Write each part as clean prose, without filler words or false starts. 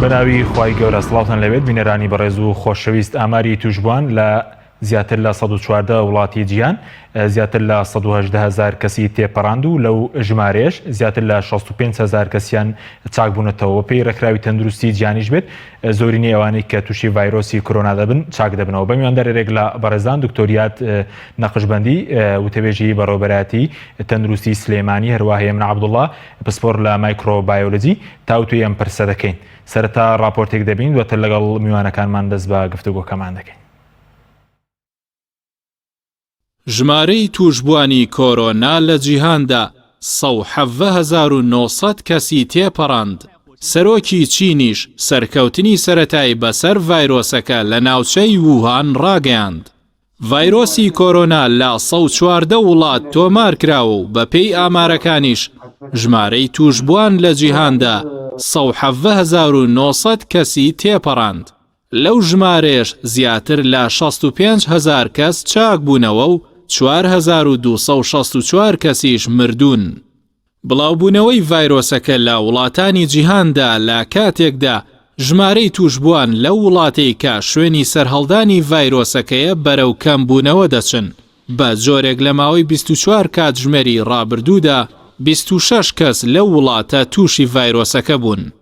بەناوی خوای گەورە سڵاوتان لەبێت بینەرانی بەڕێز و خۆشەویست ئاماری توشبووان لە زیاتر لە 114 وڵاتی جیهان زیاتر لە 118 هزار کەسی تێپەڕاند و لەو ژمارەیەش زیاتر لە 65 هزار کەسیان چاکبوونەتەوە پێی ڕێکخراوی تەندروستی جیهانیش بێت زۆرینەی ئەوانەی کە تووشی ڤایرۆسی کۆرۆنا دەبن چاک دەبنەوە. بە میواندارێک لە بەڕێزان دکتۆر یاد نەقشبەندی وتەبێژی بەڕێوەبەرایەتی تەندروستی سلێمانی هەروەها هێمن عەبدوڵڵا پسپۆڕ لە مایکرۆبایۆلۆجی تاوتوێی ئەم پرسە دەکەین. سەرەتا ڕاپۆرتێک دەبین دواتر لەگەڵ میوانەکانمان دەست بە گفتوگۆکەمان دەکەین. ژمارەی تووشبووانی کۆرۆنا لە جیهاندا 117,900 کەسی تێپەڕاند، سەرۆکی چینیش سەرکەوتنی سەرەتایی بەسەر ڤایرۆسەکە لە ناوچەی ووهان ڕاگەیاند. ڤایرۆسی کۆرۆنا لە 114 وڵات تۆمارکراوە و بەپێی ئامارەکانیش ژمارەی تووشبووان لە جیهاندا 117,900 کەسی تێپەڕاند. لەو ژمارەیەش زیاتر لە 65 هەزار کەس چاکبوونەوە و 4264 کەسیش مردوون. بڵاوبوونەوەی ڤایرۆسەکە لە وڵاتانی جیهاندا لە کاتێکدا ژمارەی تووشبووان لەو وڵاتەی کە شوێنی سەرهەڵدانی ڤایرۆسەکەیە بەرەو کەمبوونەوە دەچن، بە جۆرێک لە ماوەی 24 کاتژمێری ڕابردوودا 26 کەس لەو وڵاتە تووشی ڤایرۆسەکە بوون.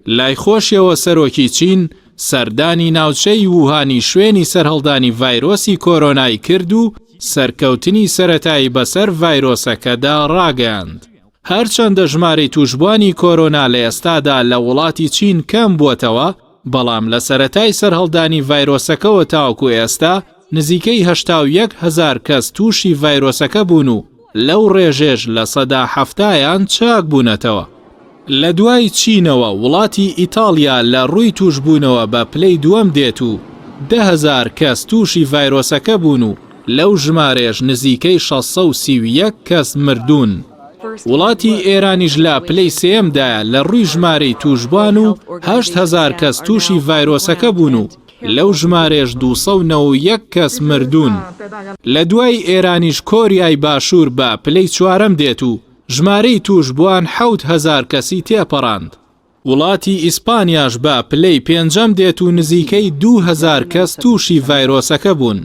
لای خۆشیەوە سەرۆکی چین سەردانی ناوچەی ووهانی شوێنی سەرهەڵدانی ڤایرۆسی کۆرۆنای کرد و سەرکەوتنی سەرەتایی بەسەر ڤایرۆسەکەدا ڕاگەیاند. هەرچەندە ژمارەی تووشبوانی کۆرۆنا لە ئێستادا لە وڵاتی چین کەم بووەتەوە، بەڵام لە سەرەتای سەرهەڵدانی ڤایرۆسەکەوە تاوەکو ئێستا نزیکەی 81 هەزار کەس تووشی ڤایرۆسەکە بوون و لەو ڕێژەیەش لە سەدا حەفتایان چاک بوونەتەوە. لە دوای چینەوە وڵاتی ئیتاڵیا لە ڕووی تووشبوونەوە بە پلەی دووەم دێت و 10,000 کەس تووشی ڤایرۆسەکە بوون و لەو ژمارەیەش نزیکەی 631 کەس مردوون. وڵاتی ئێرانیش لە پلەی سێیەمدایە لە ڕووی ژمارەی تووشبووان و 8000 کەس تووشی ڤایرۆسەکە بوون و لەو ژمارەیەش 291 کەس مردوون. لە دوای ئێرانیش کۆریای باشوور بە پلەی چوارەم دێت و ژمارەی تووشبووان 7000 کەسی تێپەڕاند. وڵاتی ئیسپانیاش بە پلەی پێنجەم دێت و نزیکەی 2000 کەس تووشی ڤایرۆسەکە بوون.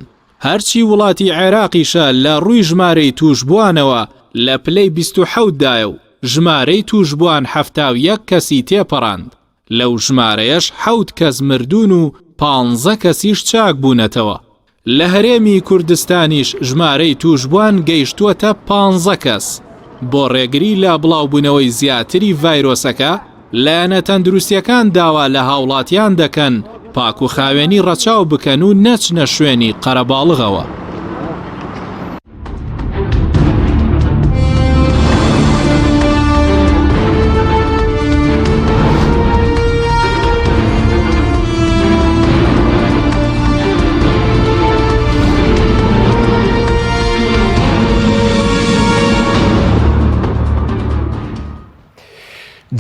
هەرچی وڵاتی عێراقیشە لە ڕووی ژمارەی تووشبووانەوە لە پلەی 27 دایە و ژمارەی تووشبووان 71 کەسی تێپەڕاند. لەو ژمارەیەش حەوت کەس مردوون و پانزە کەسیش چاکبوونەتەوە. لە هەرێمی کوردستانیش ژمارەی تووشبووان گەیشتووەتە پانزە کەس. بۆ ڕێگری لە بڵاوبوونەوەی زیاتری ڤایرۆسەکە، لایەنە تەندروستییەکان داوا لە هاوڵاتیان دەکەن پاکوخاوێنی ڕەچاو بکەن و نەچنە شوێنی قەرەباڵغەوە.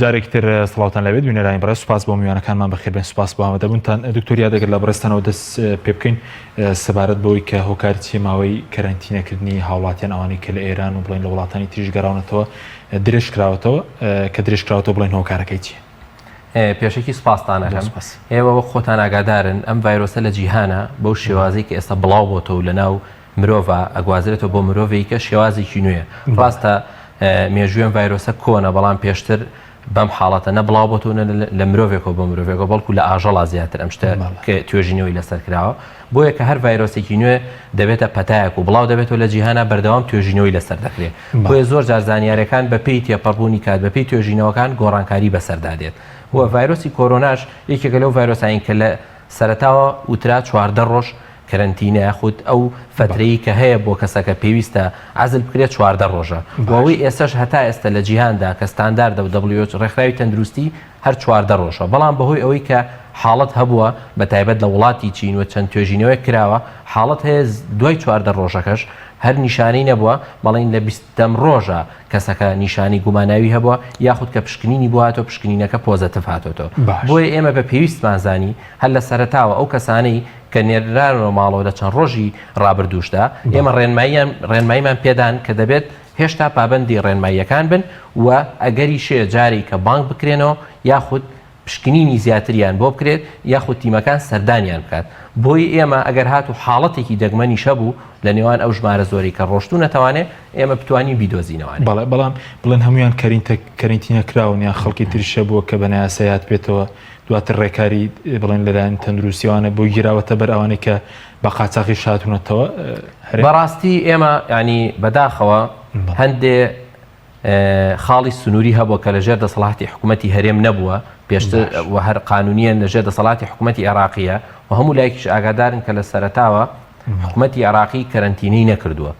جارێکی تر سڵاوتان لەبێت بینەرانی بەڕێز سوپاس بۆ میوانەکانمان بەخێربێن سوپاس بۆ ئامادەبوونتان دکتۆر یادەگەر لە بەڕێزتانەوە دەست پێ بکەین سەبارەت بەوەی کە هۆکار چیە ماوەی کەرەنتینەکردنی هاوڵاتیان ئەوانەی کە لە ئێران و بڵێن لە وڵاتانی تریش گەڕاونەتەوە درێژ کراوەتەوە کە درێژ کراوەتەوە بڵێن هۆکارەکەی چیە؟ پێشەکی سپاستان ئەکەم ئێوە وەک خۆتان ئاگادارن ئەم ڤایرۆسە لە جیهانە بەو شێوازەی کە ئێستا بڵاو بۆتەوە لە ناو مرۆڤ ئەگوازرێتەوە بۆ مرۆڤی کە شێوازێکی نوێ ڕاستە مێژووی ئەم ڤایرۆسە کۆنە بەڵام پێشتر بەم حاڵەتە نە بڵاو بۆتەوە نە لە مرۆڤێکەوە بۆ مرۆڤێکەوە بەڵکو لە ئاژەڵا زیاتر ئەم شتە کە توێژینەوەی لەسەر کراوە بۆیە کە هەر ڤایرۆسێکی نوێ دەبێتە پەتایەک و بڵاو دەبێتەوە لە جیهانا بەردەوام توێژینەوەی لەسەر دەکرێت بۆیە زۆر جار زانیارەکان بەپێی تێپەڕبوونی کات بەپێی توێژینەوەکان گۆڕانکاری بەسەردا دێت و ڤایرۆسی کۆرۆناش یەکێکە لەو ڤایرۆسانەی کە لە سەرەتاوە وترا 14 ڕۆژ کەرەنتینە یاخود ئەو فەترەی کە هەیە بۆ کەسەکە پێویستە عەزل بکرێت 14 ڕۆژە و ئەوەی ئێستاش هەتا ئێستا لە جیهاندا کە ستانداردە و WHO ڕێکخراوی تەندروستی هەر 14 ڕۆژە بەڵام بەهۆی ئەوەی کە حاڵەت هەبووە بە تایبەت لە وڵاتی چین و چەند توێژینەوەیەک کراوە حاڵەت هەیە دوای 14 ڕۆژەکەش هەر نیشانەی نەبووە بەڵین لە بیستەم ڕۆژە کەسەکە نیشانەی گوماناوی هەبووە یاخود کە پشکنینی بۆ هاتووە پشکنینەکە پۆزەتیڤ هاتۆتەوە بۆیە ئێمە بە پێویستمان زانی هەر لە سەرەتاوە ئەو کەسانەی. کە نێردرانەوە ماڵەوە لە چەند ڕۆژی ڕابردووشدا ئێمە ڕێنماییان ڕێنماییمان پێدان کە دەبێت هێشتا پابەندی ڕێنماییەکان بن و ئەگەریش هەیە جارێک کە بانگ بکرێنەوە یاخود پشکنینی زیاتریان بۆ بکرێت یاخود تیمەکان سەردانیان بکات بۆی ئێمە ئەگەر هاتوو حاڵەتێکی دەگمەنیش هەبوو لە نێوان ئەو ژمارە زۆرەی کە ڕۆشتوونەتەوانێ ئێمە بتوانین بیدۆزینەوانێ. بەڵێ بەڵام بڵێن هەموویان کەرینتە کەرەنتینە کراون یان خەڵکی تریش هەبووە کە بە نایاسایی هاتبێتەوە دواتر ڕێکاری بڵێن لەلایەن تەندروستیەوانە بۆ گیراوەتە بەر ئەوانەی کە بە قاچاخیش هاتوونەتەوە هەرێم. بەڕاستی ئێمە یانی بەداخەوە هەندێ خاڵی سنووری هەبووە کە لەژێر دەسەڵاتی حکوومەتی هەرێم نەبووە پێشتر و هەر قانونییە لەژێر دەسەڵاتی حکوومەتی عێراقییە و هەموو لایەکیش ئاگادارن کە لە سەرەتاوە حکوومەتی عێراقی کەرەنتینەی نەکردووە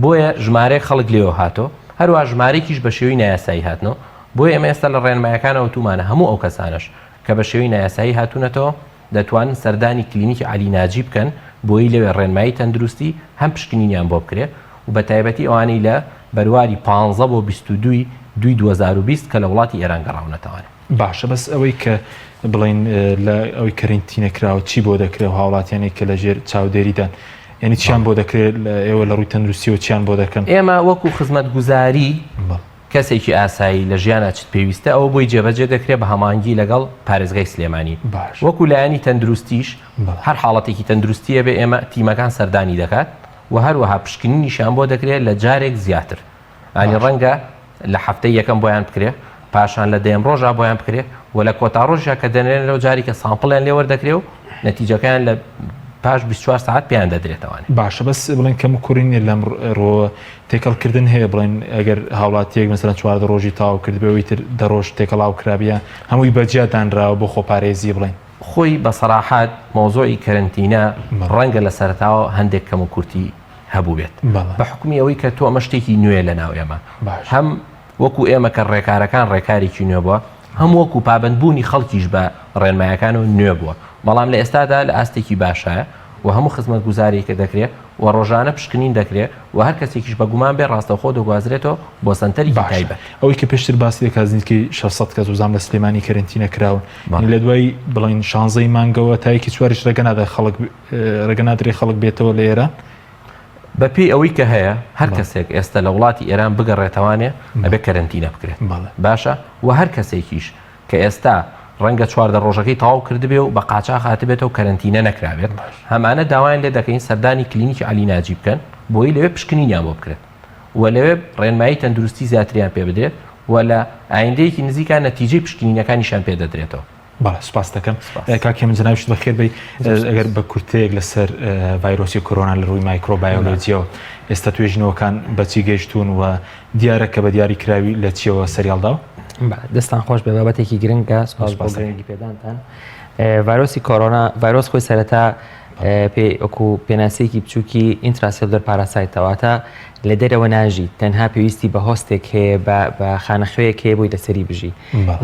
بۆیە ژمارەیەک خەڵک لێوە هاتۆ هەروە ژمارەیەکیش بە شێوەی نایاسایی هاتنەوە بۆیە ئێمە ئێستا لە ڕێنمایەکانەوە تومانە هەموو ئەو کەسانەش کە بە شێوەی نایاسایی هاتوونەتەوە دەتوانن سەردانی کلینیکی عەلی ناجی بکەن بۆی لەوێ ڕێنمایی تەندروستی هەم پشکنینیان بۆ بکرێ و بە تایبەتی ئەوانەی لە بەرواری 15 بۆ 22 ی دووی 2020 کە لە وڵاتی ئێران گەڕاونەتەوانێ. باشە بەس ئەوەی کە بڵێین لە ئەوەی کەرەنتینە کراوە چی بۆ دەکرێ و هاوڵاتیانێک کە لەژێر چاودێریدان یعنی چیان بۆ دەکرێت ئێوە لە ڕووی تەندروستیەوە چیان بۆ دەکەن؟ ئێمە وەکو خزمەتگوزاری کەسێکی ئاسایی لە ژیانا چت پێویستە ئەوە بۆی جێبەجێ دەکرێت بە هەماهەنگی لەگەڵ پارێزگای سلێمانی وەکو لایەنی تەندروستیش هەر حاڵەتێکی تەندروستی هەبێ ئێمە تیمەکان سەردانی دەکات و هەروەها پشکنینیشیان بۆ دەکرێت لە جارێک زیاتر ئانی ڕەنگە لە هەفتەی یەکەم بۆیان بکرێ پاشان لە دەیەم ڕۆژا بۆیان بکرێ و لە کۆتا ڕۆژیا کە دەنێرنەوە جارێکە sample یان لێ وەردەکرێ و نەتیجەکەیان لە پاش 24 ساعت پێیان دەدرێتەوانێ. باشە بەس بڵێن کەم و کوڕی نیە لەم ڕووەوە تێکەڵ کردن هەیە بڵێن ئەگەر هاوڵاتیەک مەسەلەن 14 ڕۆژی تەواو کردبێ ئەوی تر دە ڕۆژ تێکەڵاو کرابێ یان هەمووی بە جیا دانراوە بۆ خۆپارێزی بڵێن. خۆی بە سەراحەت مەوزوعی کەرەنتینە ڕەنگە لە سەرەتاوە هەندێک کەم و کورتی هەبووبێت بە حوکمی ئەوەی کە تۆ ئەمە شتێکی نوێیە لە ناو ئێمە هەم وەکو ئێمە کە ڕێکارەکان ڕێکارێکی نوێ بووە هەم وەکو پابەندبوونی خەڵکیش بە ڕێنمایەکانەوە نوێ بووە بەڵام لە ئێستادا لە ئاستێکی باشایە و هەموو خزمەتگوزاری کە دەکرێت و ڕۆژانە پشکنین دەکرێت و هەر کەسێکیش بە گومان بێ ڕاستەوخۆ دەگوازرێتەوە بۆ سەنتەرێکی باشە تایبەت. ئەوەی کە پێشتر باسی دەکات نزیکەی 600 کەس وزام لە سلێمانی کەرەنتینە کراون بەڵێ. لە دوای بڵێن شانزەی مانگەوە تا یەکی چواریش ڕێگە نادات خەڵک ڕێگە نادرێت خەڵک بێتەوە لە ئێران؟ بە پێی ئەوەی کە هەیە هەر کەسێک ئێستا لە وڵاتی ئێران بگەڕێتەوانێ ئەبێ کەرەنتینە بکرێت باشە و هەر کەسێکیش کە ئێستا ڕەنگە 14 ڕۆژەکەی تەواو کردبێ و بە قاچاخ هاتبێتەوە کەرەنتینە نەکرابێت هەمانە داوایان لێ دەکەین سەردانی کلینیکی عەلی ناجی بکەن بۆی لەوێ پشکنینیان بۆ بکرێت و لەوێ ڕێنمایی تەندروستی زیاتریان پێ بدرێت و لە ئایندەیەکی نزیکا نەتیجەی پشکنینەکانیشیان پێ دەدرێتەوە. بەڵێ سوپاست دەکەم کاک هێمن جەنابیشت بەخێر بێی ئەگەر بە کورتەیەک لەسەر ڤایرۆسی کۆرۆنا لە ڕووی مایکرۆبایۆلۆجیەوە ئێستا توێژینەوەکان بەچی گەیشتوون و دیارە کە بە دیاری کراوی لە چیەوە سەریاڵداوە؟ دەستان خۆش بێ بابەتێکی گرنگە سپاس بۆ گرنگی پێدانتان ڤایرۆسی کۆرۆنا ڤایرۆس خۆی سەرەتا پێ وەکو پێناسەیەکی بچووکی intracellular parasite ە واتە لە دەرەوە ناژی تەنها پێویستی بە host ێک هەیە بە خانەخوێیەک هەیە بۆی لەسەری بژی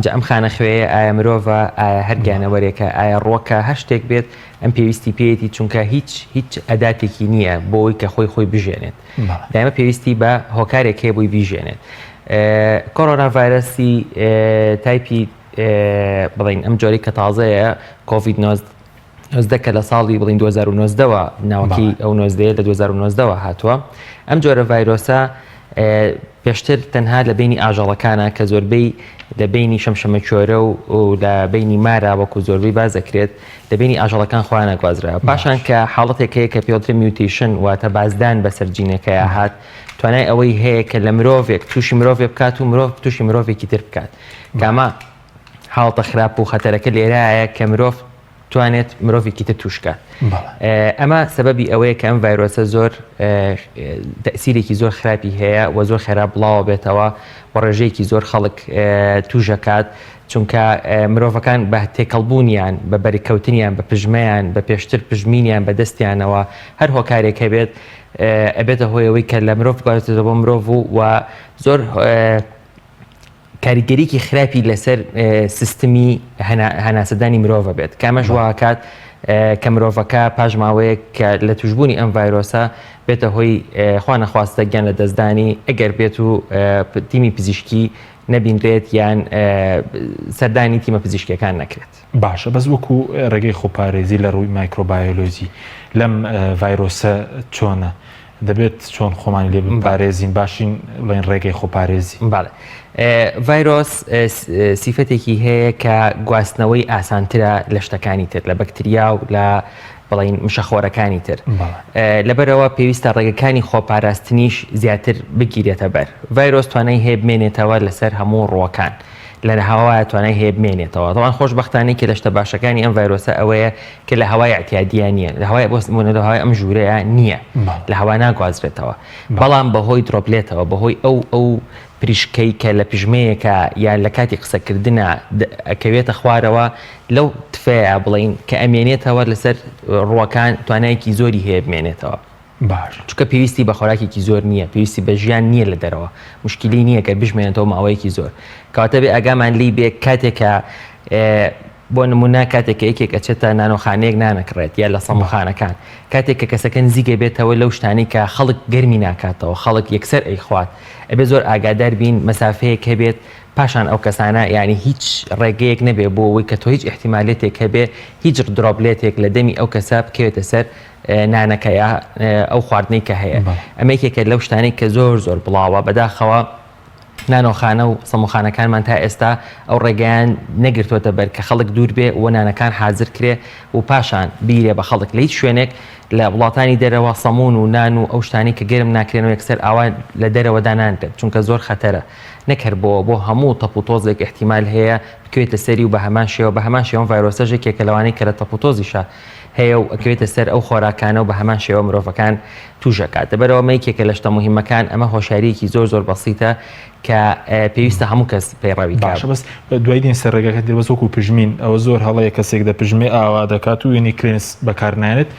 جا ئەم خانەخوێیە ئایا مرۆڤە ئایا هەر گیانەوەرێکە ئایا ڕوەکە هەر شتێک بێت ئەم پێویستی پێیەتی چونکە هیچ هیچ ئەداتێکی نییە بۆی کە خۆی خۆی بژێنێت دایمە پێویستی بە هۆکارێک هەیە بۆی بیژێنێت کۆرۆنا ڤایرەسی type ی بڵین ئەم جۆری کە تازەیە کۆڤید 19 کە لە ساڵی بڵین 2019 وە ناوەکەی ئەو نۆزدەیە لە 2019 وە هاتووە ئەم جۆرە ڤایرۆسە پێشتر تەنها لە بینی ئاژەڵەکانە کە زۆربەی لە بینی شەمشەمەکوێرە و لە بینی مارا وەکو زۆربەی باز دەکرێت لە بینی ئاژەڵەکان خۆیانە گوازرا پاشان کە حاڵەتێک هەیە کە پێوترێ mutation واتە بازدان بەسەر جینەکەیا هات توانای ئەوەی هەیە کە لە مرۆڤێک تووشی مرۆڤێک بکات و مرۆڤ تووشی مرۆڤێکی تر بکات کامە حاڵەتە خراپ و خەتەرەکە لێرایە کە مرۆڤ توانێت مرۆڤێکی تر توش کات ئەمە سەبەبی ئەوەیە کە ئەم ڤایرۆسە زۆر تەسیرێکی زۆر خراپی هەیە و زۆر خێرا بڵاوە بێتەوە و ڕێژەیەکی زۆر خەڵک توژەکات چونکە مرۆڤەکان بە تێکەڵبوونیان بە بەرکەوتنیان بە پژمەیان بە پێشتر پژمینیان بە دەستیانەوە هەر هۆکارێک هەبێت ئەبێتە هۆیەوەی کە لە مرۆڤ بگوازێتەوە بۆ مرۆڤ و زۆر کاریگەریی خراپی لەسەر سیستمی هەناسەدانی مرۆڤ بێت کامەش واکات. کە مرۆڤەکە پاش ماوەیەک کە لە توشبوونی ئەم ڤایرۆسە بێتە هۆی خوا نەخواستە گیان لە دەستدانی ئەگەر بێت و تیمی پزیشکی نەبینرێت یان سەردانی تیمە پزیشکیەکان نەکرێت. باشە بەس وەکو ڕێگەی خۆپارێزی لە ڕووی مایکرۆبایۆلۆجی لەم ڤایرۆسە چۆنە؟ دەبێت چۆن خۆمانی لێ بپارێزین باشین بڵێن ڕێگەی خۆپارێزی؟ بەڵێ ڤایرۆس سیفەتێکی هەیە کە گواستنەوەی ئاسانترە لە شتەکانی تر لە بەکتریا و لە بڵین مشەخۆرەکانی تر لەبەرەوە پێویستە ڕێگەکانی خۆپاراستنیش زیاتر بگیرێتە بەر ڤایرۆس توانای هەیە بمێنێتەوە لەسەر هەموو ڕووەکان لە هەوایە توانای هەیە بمێنێتەوە تەوان خۆشبەختانەی کە لە شتە باشەکانی ئەم ڤایرۆسە ئەوەیە کە لە هەوای ئەعتیادیە نییە لە هەوای بۆ نمونە لە هەوای ئەم ژوورەیە نییە لە هەوا ناگوازرێتەوە بەڵام بەهۆی droplet ەوە بەهۆی ئەو ئەو پریشکەی کە لە پژمەیەکە یان لە کاتی قسەکردنا ئەکەوێتە خوارەوە لەو تفەیە بڵین کە ئەمێنێتەوە لەسەر ڕووەکان توانایەکی زۆری هەیە بمێنێتەوە. باش. چونکە پێویستی بە خۆراکێکی زۆر نییە، پێویستی بە ژیان نییە لە دەرەوە، موشکیلەی نییە گەر بشمێنێتەوە ماوەیەکی زۆر. کەواتە بێ ئاگامان لێی بێ کاتێک کە بۆ نمونە کاتێک کە یەکێک ئەچێتە نانۆخانەیەک نانەکڕێت یا لە سەمونخانەکان کاتێک کە کەسەکە نزیکە بێتەوە لەو شتانەی کە خەڵک گەرمی ناکاتەوە خەڵک یەکسەر ئەیخوات ئەبێ زۆر ئاگادار بین مەسافەیەک هەبێت پاشان ئەو کەسانە یانی هیچ ڕێگەیەک نەبێ بۆ ئەوەی کە تۆ هیچ ئیحتیمالێتێک هەبێ هیچ droplet ێک لە دەمی ئەو کەسە بکەوێتە سەر نانەکە یا ئەو خواردنەی کە هەیە ئەمە یەکێکە لەو شتانەی کە زۆر زۆر بڵاوە بەداخەوە نانۆخانە و سەمونخانەکانمان تا ئێستا ئەو ڕێگەیان نەگرتووەتە بەر کە خەڵک دوور بێ و نانەکان حازر کرێ و پاشان بیرێ بە خەڵک لە هیچ شوێنێک لە وڵاتانی دەرەوە سەمون و نان و ئەو شتانەی کە گەرم ناکرێنەوە یەکسەر ئاوا لە دەرەوە دانانرێت چونکە زۆر خەتەرە نەک هەر بۆ بۆ هەموو تەپ و تۆزێک ئیحتیمال هەیە بکەوێتە سەری و بە هەمان شێوە بە هەمان شێوە ئەم ڤایرۆسەش یەکێکە لەوانەی کە لە تەپ و تۆزیشا هەیە و ئەکەوێتە سەر ئەو خۆراکانە و بە هەمان شێوە مرۆڤەکان توش ئەکات لەبەرئەوە ئەمە یەکێکە لە شتە موهیمەکان ئەمە هۆشیاریەکی زۆر زۆر بەسیتە کە پێویستە هەموو کەس پەیڕەوی کا. باشە بەس دوای دێن سەر ڕێگاکە تر بەس وەکو پژمین ئەوە زۆر هەڵەیە کەسێک دەپژمێ ئاوا دەکات و وێنەی کلێنس بەکار نایەنێت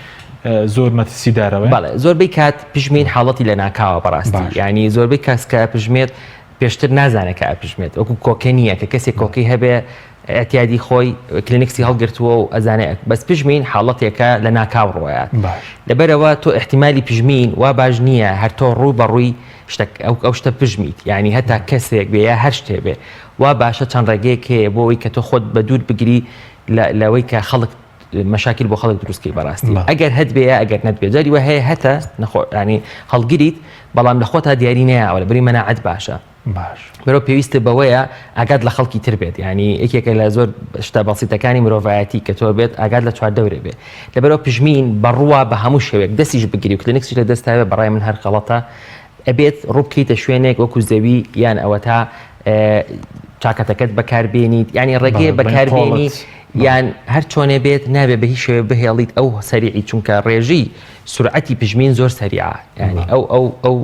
زۆر مەترسی دارەوە. بەڵێ زۆربەی کات پژمین حاڵەتی لەناکاوە بەڕاستی یانی زۆربەی کەس کە ئەپژمێت پێشتر نازانێت کە ئەپژمێت وەکو کۆکە نییە کە کەسێک کۆکەی هەبێ ئیعتیادی خۆی کلینکسی هەڵگرتووە و ئەزانێ بەس پژمین حاڵەتێکە لە ناکاو ڕۆیات لەبەرەوە تۆ ئیحتیمالی پژمین وا باش نییە هەر تۆ ڕوو بە ڕووی شتە ئەو شتە پژمیت یعنی هەتا کەسێک بێ یا هەر شتێ بێ وا باشە چەند ڕێگەیەک هەیە بۆ ئەوەی کە تۆ خۆت بە دوور بگری لەوەی کە خەڵک مەشاکیل بۆ خەڵک دروست کەی بەڕاستی ئەگەر هەت بێ یا ئەگەر نەت بێ جاری وە هەیە هەتە نەخۆ ینی هەڵگریت بەڵام لە خۆتا دیاری نەیاوە لە بری مەناعەت باشە باش. مرۆڤ پێویستە بەوەیە ئاگات لە خەڵکی تر بێت یعنی یەکێکە لە زۆر شتە بەسیتەکانی مرۆڤایەتی کە تۆ بێت ئاگات لە چواردەورێ بێ لەبەرەوە پژمین بەڕووە بە هەموو شێوەیەک دەستیش بگری و کلینکسیش لە دەستاوێ بەڕای من هەر غەڵەتە ئەبێت ڕووبکەیتە شوێنێک وەکو زەوی یان ئەوەتا چاکەتەکەت بەکاربێنیت یعنی ڕێگەیە بەکاربێنی یان هەر چۆنێ بێت نابێ بە هیچ شێوەیە بهێڵیت ئەو سەریعی چونکە ڕێژەی سورعەتی پژمین زۆر سەریعە یعنی ئەو ئەو ئەو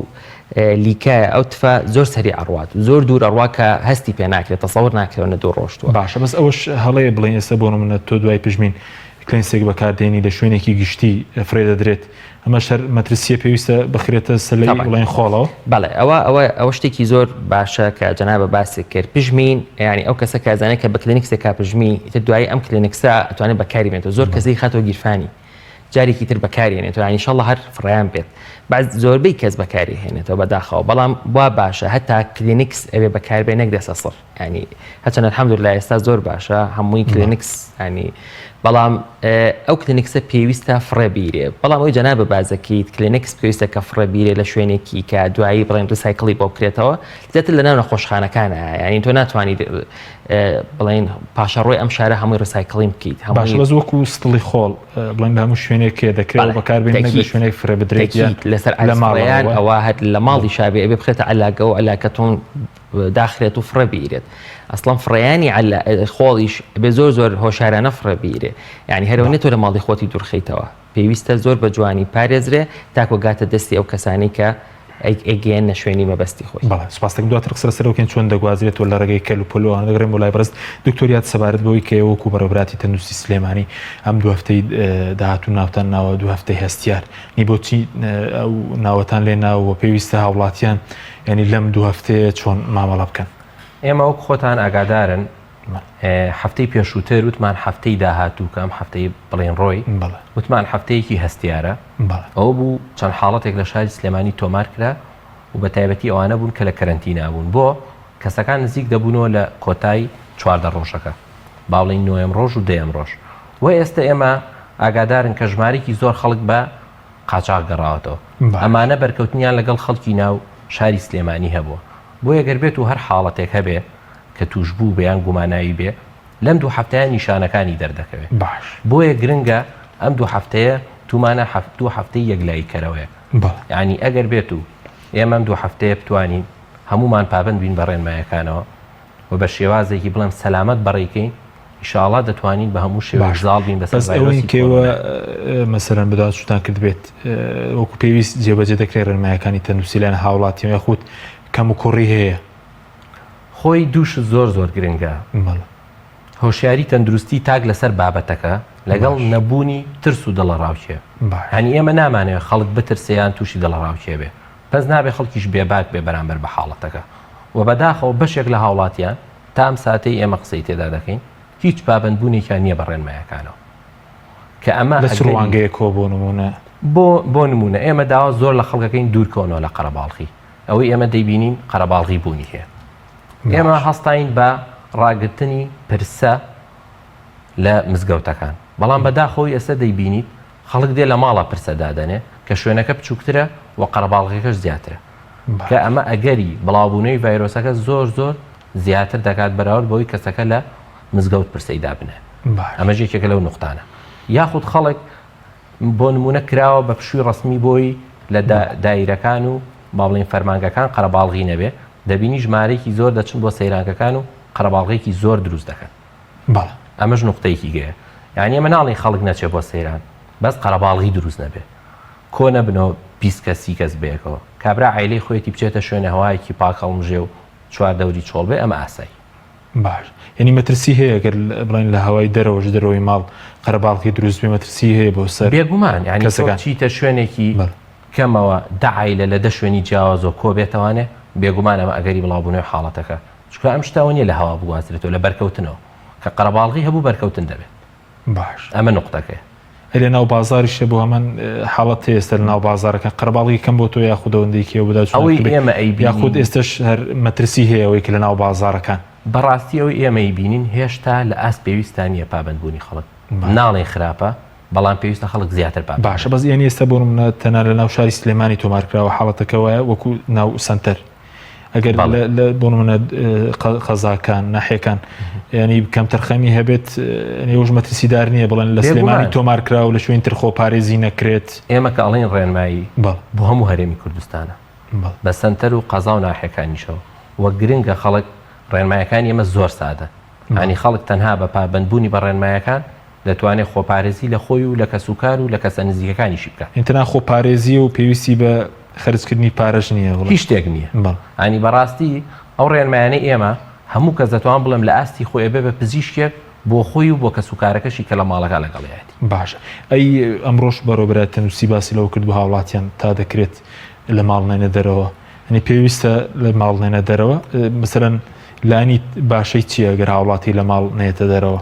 لیکە ئەو تفە زۆر سەریع ئەڕوات زۆر دوور ئەڕوا کە هەستی پێ ناکرێت تەسەور ناکرێت نە دوور ڕۆشتووە. باشە بەس ئەوەش هەڵەیە بڵێین ئێستا بۆ نمونە تۆ دوای پژمین کلێنسێک بەکاردێنی لە شوێنێکی گشتی فرێ دەدرێت ئەمەش هەر مەترسیە پێویستە بخرێتە سەلەی تەبعەن. بڵێن خۆڵەوە. بەڵێ ئەوە ئەوە ئەوە شتێکی زۆر باشە کە جەنابە باست کرد پژمین یانی ئەو کەسە کە ئەزانێت کە بە کلێنکسێکا پژمی ئیتر دوایی ئەم کلێنکسە ئەتوانێت بەکاری بێنێتەوە زۆر کەس دەیخاتەوە گیرفانی جارێکی تر بەکاری هێنێتەوە یانی ئیشەڵڵا هەر فڕیان بێت بەس زۆربەی کەس بەکاری هێنێتەوە بەداخەوە بەڵام وا باشە هەتا کلینکس ئەوێ بەکاربێ نەک دەسە سڕ ینی هەچەند الحمدلله ئێستا زۆر باشە هەمووی کلینکس ینی بەڵام ئەو کلینکسە پێویستە فڕێ بیرێ بەڵام ئەوی جەنابە بازەکەیت کلینکس پێویستە کە فڕێ بیرێ لە شوێنێکی کە دوایی بڵێن recycle ی بۆ بکرێتەوە زیاتر لەناو نەخۆشخانەکانە یعنی تۆ ناتوانیت بڵێن پاشەڕۆی ئەم شارە هەمووی recycling بکەیت باشە بەس وەکو ستڵی خۆڵ بڵێن لە هەموو شوێنێک کێ دەکرێت بەکاربێن نەک لە شوێنێک فرە بدرێت لەسەر لە ماڵیان ئەوە هەر لە ماڵی شابێ ئەبێ بخرێتە عەلاگە و عەلاگەتون داخرێت و فڕێ بیرێت ئەسڵەن فڕێیانی خۆڵیش بێ زۆر زۆر هۆشارانە فڕێ بیرێ یعنی هەرەوە نێتۆ لە ماڵی خۆتی دوورخیتەوە پێویستە زۆر بە جوانی پارێزرێ تاکۆ گاتە دەستی ئەو کەسانی کە ئەیگەیەننە شوێنی مەبەستی خۆی. بەڵێ سوپاس دەکەم دواتر قسە لەسەر ئەوە بکەین چۆن دەگوازرێتەوە لە ڕێگەی کەل و پەل و ئەوانە دەگەڕێم بۆ لای بەڕێز دکتۆر یاد سەبارەت بەوەی کە ئێوە وەکو بەڕێوەبەراتی تەندروستی سلێمانی ئەم دوو هەفتەی داهاتوو ناوتان ناوە دوو هەفتەی هەستیار نی بۆچی ئەو ناوەتان لێ ناوە و پێویستە هاوڵاتیان یعنی لەم دوو هەفتەیە چۆن مامەڵە بکەن؟ ئێمە وەک خۆتان ئاگادارن. هەفتەی پێشووتر وتمان هەفتەی داهاتوو کە ئەم هەفتەی بڵێن ڕۆی وتمان هەفتەیەکی هەستیارە ئەوە بوو چەند حاڵەتێک لە شاری سلێمانی تۆمار کرا و بە تایبەتی ئەوانە بوون کە لە کەرەنتینا بوون بۆ کەسەکان نزیک دەبوونەوە لە کۆتای 14 ڕۆژەکە با بڵێین نۆیەم ڕۆژ و دەیەم ڕۆژ و ئێستا ئێمە ئاگادارن کە ژمارێکی زۆر خەڵک بە قاچاغ گەڕاوەتەوە ئەمانە بەرکەوتنیان لەگەڵ خەڵکی ناو شاری سلێمانی هەبووە بۆیە گەر بێت و هەر حاڵەتێک هەبێ کە تووشبوو بێ یان گوماناوی بێ لەم دوو هەفتەیە نیشانەکانی دەردەکەوێ باش. بۆیە گرنگە ئەم دوو هەفتەیە تومانە دوو هەفتەی یەکلایی کەرەوەیە بەڵێ. یانی ئەگەر بێت و ئێمە ئەم دوو هەفتەیە بتوانین هەموومان پابەند بین بە ڕێنمایەکانەوە و بە شێوازێکی بڵێم سەلامەت بەڕێی کەین ئیشاڵا دەتوانین بە هەموو شێوەیەک باش زاڵ بین بەسەر بەس ئەوەی ڤایرۆسی کە ئێوە کۆرۆنا. مەسەلەن بەدواداچوونتان کردبێت وەکو پێویست جێبەجێ دەکرێت ڕێنمایەکانی تەندروستی لایەن هاوڵاتیەوە یاخود کەموکوڕی هەیە؟ خۆی دوو شت زۆر زۆر گرنگە. بەڵێ. هۆشیاری تەندروستی تاک لەسەر بابەتەکە لەگەڵ باش. نەبوونی ترس و دڵەڕاوکێ. باش. یانی ئێمە نامانەوێ خەڵک بترسێ یان تووشی دڵەڕاوکێ بێ. بەس نابێ خەڵکیش بێباک بێ بەرامبەر بە حاڵەتەکە. و بەداخەوە بەشێک لە هاوڵاتیان تا ئەم ساتەی ئێمە قسەی تێدا دەکەین هیچ پابەندبوونێکیان نییە بە ڕێنمایەکانەوە. کە ئەمە لە چ ئەگەری ڕوانگەیەکەوە بۆ نموونە؟ بۆ بۆ نموونە ئێمە داوا زۆر لە خەڵک ئەکەین دوورکەونەوە لە قەرەباڵغی. ئەوەی ئێمە دەیبینین قەرەباڵغی بوونی هەیە. ئێمە هەستاین بە ڕاگرتنی پرسە لە مزگەوتەکان، بەڵام بەداخەوەی ئێستا دەیبینیت خەڵک دێ لە ماڵە پرسە دادەنێ کە شوێنەکە بچووکترە و قەرەباڵغیەکەش زیاترە، کە ئەمە ئەگەری بڵاوبوونەوەی ڤایرۆسەکە زۆر زۆر زیاتر دەکات بەراورد بەوەی کەسەکە لە مزگەوت پرسەی دابنێ. ئەمەش یەکێکە لەو نوقتانە. یاخود خەڵک بۆ نموونە کراوە بە پشووی ڕەسمی بۆی لە دایرەکان و با بڵێین فەرمانگەکان قەرەباڵغی نەبێ، دەبینی ژمارەیەکی زۆر دەچن بۆ سەیرانگەکان و قەرەباڵغێکی زۆر دروست دەکەن. بەڵێ. ئەمەش نوقتەیەکی گەیە. یانی ئێمە ناڵێین خەڵک نەچێ بۆ سەیران، بەس قەرەباڵغی دروست نەبێ. کۆ نەبنەوە 20 کەس 30 کەس بەیەکەوە. کابرا عایلەی خۆیەتی بچێتە شوێنێ هەوایەکی پاک هەڵمژێ و چواردەوری چۆڵ بێ، ئەمە ئاسایی. باش یعنی مەترسی هەیە گەر بڵێن لە هەوای دەرەوەش دەرەوەی ماڵ قەرەباڵغی دروست بێ مەترسی هەیە بۆ سەر بێگومان یعنی تۆ کەسەکان بچیتە شوێنێکی بەڵێ. کەمەوە دە عایلە لە دە شوێنی جیاوازەوە کۆ بێتەوانێ بێگومان ئەمە ئەگەری بڵاوبوونەوەی حاڵەتەکە چونکە ئەم شتە ئەوە نییە لە هەوا بگوازرێتەوە لە بەرکەوتنەوە کە قەرەباڵغی هەبوو بەرکەوتن دەبێت باش. ئەمە نوقتەکەیە. ئەی لە ناو بازاریش بۆ هەمان حاڵەت هەیە ئێستا لە ناو بازارەکان قەرەباڵغی کەم بۆ تۆ یاخود ئەوەندەی کێ بدا چۆن ئەوەی بێ ئێمە یاخود ئەیبینین ئێستش هەر مەترسی هەیە ئەوەی کە لە ناو بازارەکان. بەڕاستی ئەوەی ئێمە ئەیبینین هێشتا لە ئاست پێویستا نییە پابەندبوونی خەڵک باش. ناڵێین خراپە بەڵام پێویستە خەڵک زیاتر پابەند باشە بێت. بەس یانی ئێستا بۆ نمونە تەنها لە ناو شاری سلێمانی تۆمار کراوە حاڵەتەکە وایە وەکو ناو سەنتەر ئەگەر بەڵێ. لە بۆ نمونە قەزاکان ناحیەکان ینی کەمتەرخەمی هەبێت ینی ئەوش مەترسیدار نییە بڵێن لە سلێمانی بێگومان. تۆمار کرا و لە شوێن تر خۆپارێزی نەکرێت. ئێمە کە ئەڵێین ڕێنمایی بەڵێ. بۆ هەموو هەرێمی کوردستانە بەڵێ. بە سەنتەر و قەزا و ناحیەکانیشەوە و گرنگە خەڵک ڕێنمایەکانی ئێمە زۆر سادەن یانی خەڵک تەنها بە پابەندبوونی بە ڕێنمایەکان دەتوانێت خۆپارێزی لە خۆی و لە کەسوکار و لە کەسە نزیکەکانیشی بکات. یانی تەنها خۆپارێزییە و پێویستی بە خەرجکردنی پارەش نییە بڵێ. هیچ شتێک نییە. بەڵێ. یانی بەڕاستی ئەو ڕێنمایانەی ئێمە هەموو کەس دەتوانم بڵێم لە ئاستی خۆی ئەبێ بە پزیشکێک بۆ خۆی و بۆ کەسوکارەکەشی کە لە ماڵەکە لەگەڵیایەتی. باشە ئەی ئەمڕۆش بەڕێوەبەرایەتی تەندروستی باسی لەوە کرد بۆ هاوڵاتیان تا دەکرێت لە ماڵ نێنە دەرەوە یانی پێویستە لە ماڵ نێنە دەرەوە مەسەلەن لانی باشەی چییە گەر هاوڵاتی لە ماڵ نێتە دەرەوە؟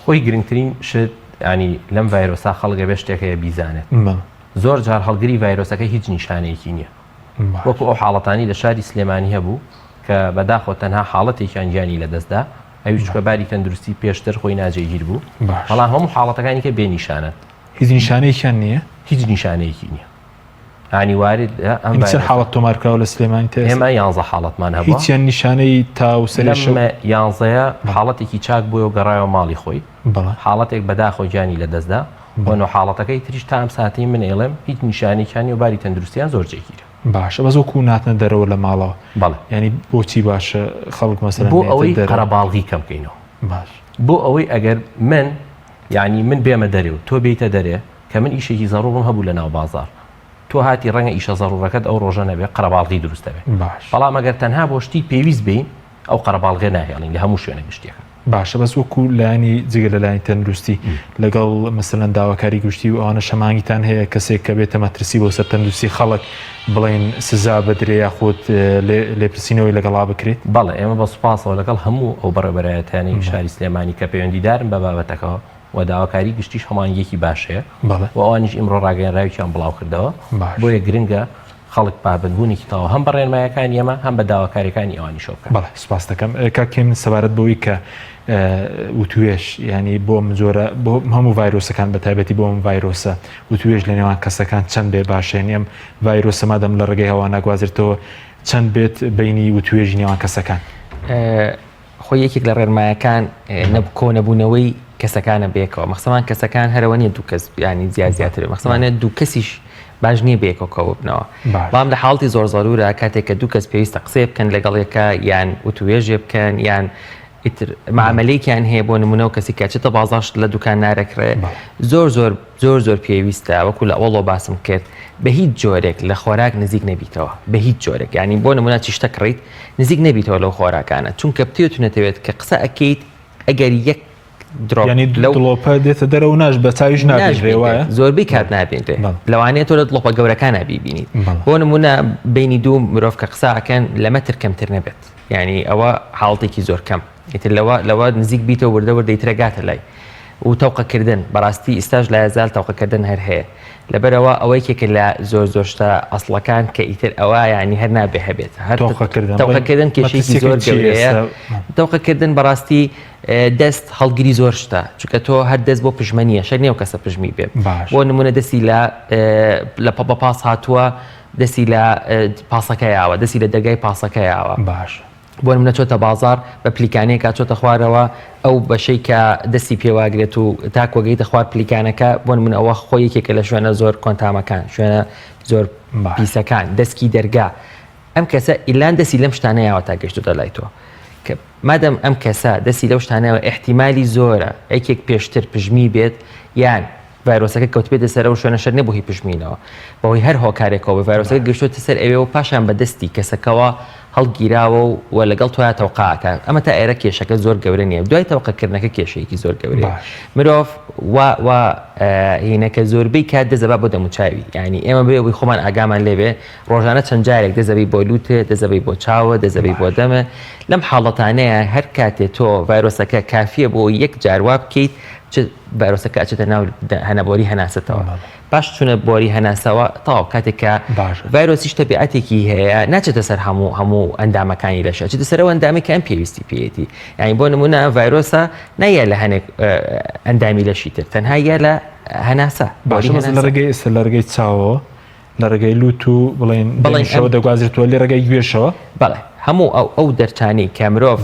خۆی گرنگترین شت ینی لەم ڤایرۆسا خەڵک ئەبێ شتێک هەیە بیزانێت زۆر جار هەڵگری ڤایرۆسەکە هیچ نیشانەیەکی نییە وەکو ئەو حاڵەتانی لە شاری سلێمانی هەبوو کە بەداخەوە تەنها حاڵەتێکیان گیانی لەدەستدا ئەویش چونکە باری تەندروستی پێشتر خۆی ناجێگیر بوو بەڵام هەموو حاڵەتەکانی کە بێ نیشانەن هیچ نیشانەیەکیان نییە هیچ نیشانەیەکی نییە ینی وارد ئەم چەند حاڵەت تۆمار کراوە لە سلێمانی تا ئێمە یانزە حاڵەتمان هەبوو هیچیان نیشانەی تا و سەرێشە لەم یانزەیە حاڵەتێکی چاک بووە و گەڕایەوە ماڵی خۆی بەڵێ حاڵەتێک بەداخەوە گیانی لەدەستدا بۆ نۆ حاڵەتەکەی تریش تا ئەم ساتەی من ئەیڵێم هیچ نیشانەیەکیان نییە و باری تەندروستیان زۆر جێگیرە. باشە بەس وەکو ناتنە دەرەوە لە ماڵەوە بەڵێ. یانی بۆچی باشە خەڵک مەسەلەن بۆ نێتە ئەوەی دەرەوە؟ قەرەباڵغی کەم کەینەوە. باش. بۆ ئەوەی ئەگەر من یانی من بێمە دەرێ و تۆ بێیتە دەرێ کە من ئیشێکی زەڕوڕم هەبوو لە ناو بازاڕ تۆ هاتی ڕەنگە ئیشە زەڕوڕەکەت ئەو ڕۆژە نەبێ قەرەباڵغی دروست دەبێ باش. بەڵام ئەگەر تەنها بۆ شتی پێویست بێین ئەو قەرەباڵغیە ناهێڵین لە هەموو شوێنە گشتیەکان. باشە بەس وەکو لایەنی جگە لە لایەنی تەندروستی لەگەڵ مەسەلەن داواکاری گشتی و ئەوانە شەمانگیتان هەیە کەسێک کە بێتە مەترسی بۆ سەر تەندروستی خەڵک بڵێن سزا بدرێ یاخود لێپرسینەوەی لەگەڵا بکرێت؟ بەڵێ ئێمە بە سوپاسەوە لەگەڵ هەموو ئەو بەڕێوەبەرایەتیانەی شاری سلێمانی کە پەیوەندیدارن بە بابەتەکەوە و داواکاری گشتیش هەماهەنگیەکی باش هەیە و ئەوانیش ئیمڕۆ ڕاگەیەنراوێکیان بڵاوکردەوە بۆیە گرنگە خەڵک پابەندبوونێکی تەواو هەم بە ڕێنمایەکانی ئێمە هەم بە داواکاریەکانی ئەوانیشەوە بکات. بەڵێ سوپاست دەکەم کاک هێمن سەبارەت بەوەی کە وتوێژ یانی بۆ ئەم جۆرە بۆ هەموو ڤایرۆسەکان بە تایبەتی بۆ ئەم ڤایرۆسە وتوێژ لە نێوان کەسەکان چەند بێ باشە یانی ئەم ڤایرۆسە مادەم لە ڕێگەی هەوا ناگوازرێتەوە چەند بێت بینی وتوێژی نێوان کەسەکان؟ خۆی یەکێک لە ڕێنمایەکان کۆ نەبوونەوەی کەسەکانە بێکەوە مەخسەمان کەسەکان هەرەوە نیە دوو کەس ینی زیاد زیاتر مەخسەمانە دوو کەسیش باش نییە بێکەوە کۆ ببنەوە بەڵام لە حاڵتی زۆر زەرورە کاتێک کە دوو کەس پێویستە قسەیە بکەن لەگەڵ یەکە یان وتوێژێ بکەن یان ئیتر معاملەیەکیان هەیە بۆ نمونە و کەسی کە چێتە بازاڕ لە دوکان نارەکڕێ زۆر زۆر زۆر زۆر پێویستە وەکو لە ئەوەڵەوە باسم کرد بە هیچ جۆرێک لە خۆراک نزیک نەبیتەوە بە هیچ جۆرێک یعنی بۆ نمونە چی شتە کڕیت نزیک نەبیتەوە لەو خۆراکانە چونکە بتەوێت و نەتەوێت کە قسە ئەکەیت ئەگەر یەک drop یعنی لەو دڵۆپە دێتە دەرەوە ناش بە چاویش نابینرێ وایە زۆربەی کات نابینرێ لەوانەیە تۆ لە دڵۆپە گەورەکانە بیبینیت بۆ نمونە بینی دوو مرۆڤ کە قسە ئەکەن لە مەتر کەمتر نەبێت یعنی ئەوە حاڵەتێکی زۆر کەم ئیتر لەوە لەوە نزیک بیتەوە وردە وردە ئیترە گاتە لای و تەوقەکردن بەڕاستی ئیستاش لایەزال تەوقەکردن هەر هەیە لەبەرئەوە ئەوە یەکێکە لە زۆر زۆر شتە ئەسڵەکان کە ئیتر ئەوە یعنی هەر نابێ هەبێت هەر تەوقەکردن تەوقەکردن کێشەیەکی مەترسیەکەی زۆر چییە گەورەیە ئێستا؟ تەوقەکردن بەڕاستی دەست هەڵگری زۆر شتە چونکە تۆ هەر دەست بۆ پژمە نییە شەر نییە ئەو کەسە پژمی بێ باش. بۆ نمونە دەستی لە لە پە بە پاس هاتووە دەستی لە پاسەکە یاوە دەستی لە دەرگای پاسەکە یاوە باش. بۆ نمونە چۆتە بازاڕ بە پلیکانەیەکا چۆتە خوارەوە ئەو بەشەی کە دەستی پێواگرێت و تاکوە گەیتە خوار پلیکانەکە بۆ نمونە ئەوە خۆی یەکێکە لە شوێنە زۆر کۆنتامەکان شوێنە زۆر پیسەکان دەستکی دەرگا ئەم کەسە ئیلان دەستی لەم شتانە یاوە تا گەشتۆتە لای تۆ کە مادەم ئەم کەسە دەستی لەو شتانەوە احتیمالی زۆرە یەکێک پێشتر پژمی بێت یان ڤایرۆسەکە کەوتبێتە سەر ئەو شوێنە شەرت نیە بۆ هی پژمینەوە بەهۆی هەر هۆکارێکەوە بێ ڤایرۆسەکە گەشتۆتە سەر ئەوێ و پاشان بە دەستی کەسەکەوە هەڵگیراوە و و لەگەڵ تۆیا تەوقە ئەکا ئەمە تا ئێرە کێشەکە زۆر گەورە نیە دوای تەوقەکردنەکە کێشەیەکی زۆر گەورەیە باش. مرۆڤ وا وا هینەکە زۆربەی کات دەزەبا بۆ دەموچاوی یعنی ئێمە بێ ئەوەی خۆمان ئاگامان لێبێ ڕۆژانە چەند جارێک دەزەبی بۆ لوتێ دەزەبی بۆ چاوە دەزەبی بۆ دەمە لەم حاڵەتانەیە هەر کاتێ تۆ ڤایرۆسەکە کافیە بۆ یەک جار وا بکەیت چ ڤایرۆسەکە ئەچێتە ناو هەنەبۆری هەناسەتەوە پاش چونە بۆری هەناسەوە تەواو کاتێک کە ڤایرۆسیش تەبیعەتێکی هەیە ناچێتە سەر هەموو هەموو ئەندامەکانی لەش ئەچێتە سەر ئەو ئەندامی کە ئەم پێویستی پێیەتی یعنی بۆ نمونە ڤایرۆسە نایە لە هەنێک ئەندامی لەشی تر تەنها یە لە هەناسە باشە لە ڕێگەی ئێستا لە ڕێگەی چاوەوە لە ڕێگەی لوت و بڵێن بڵێن شەوە دەگوازرێتەوە لە ڕێگەی گوێشەوە؟ بەڵێ هەموو ئەو ئەو دەرچانەی کە مرۆڤ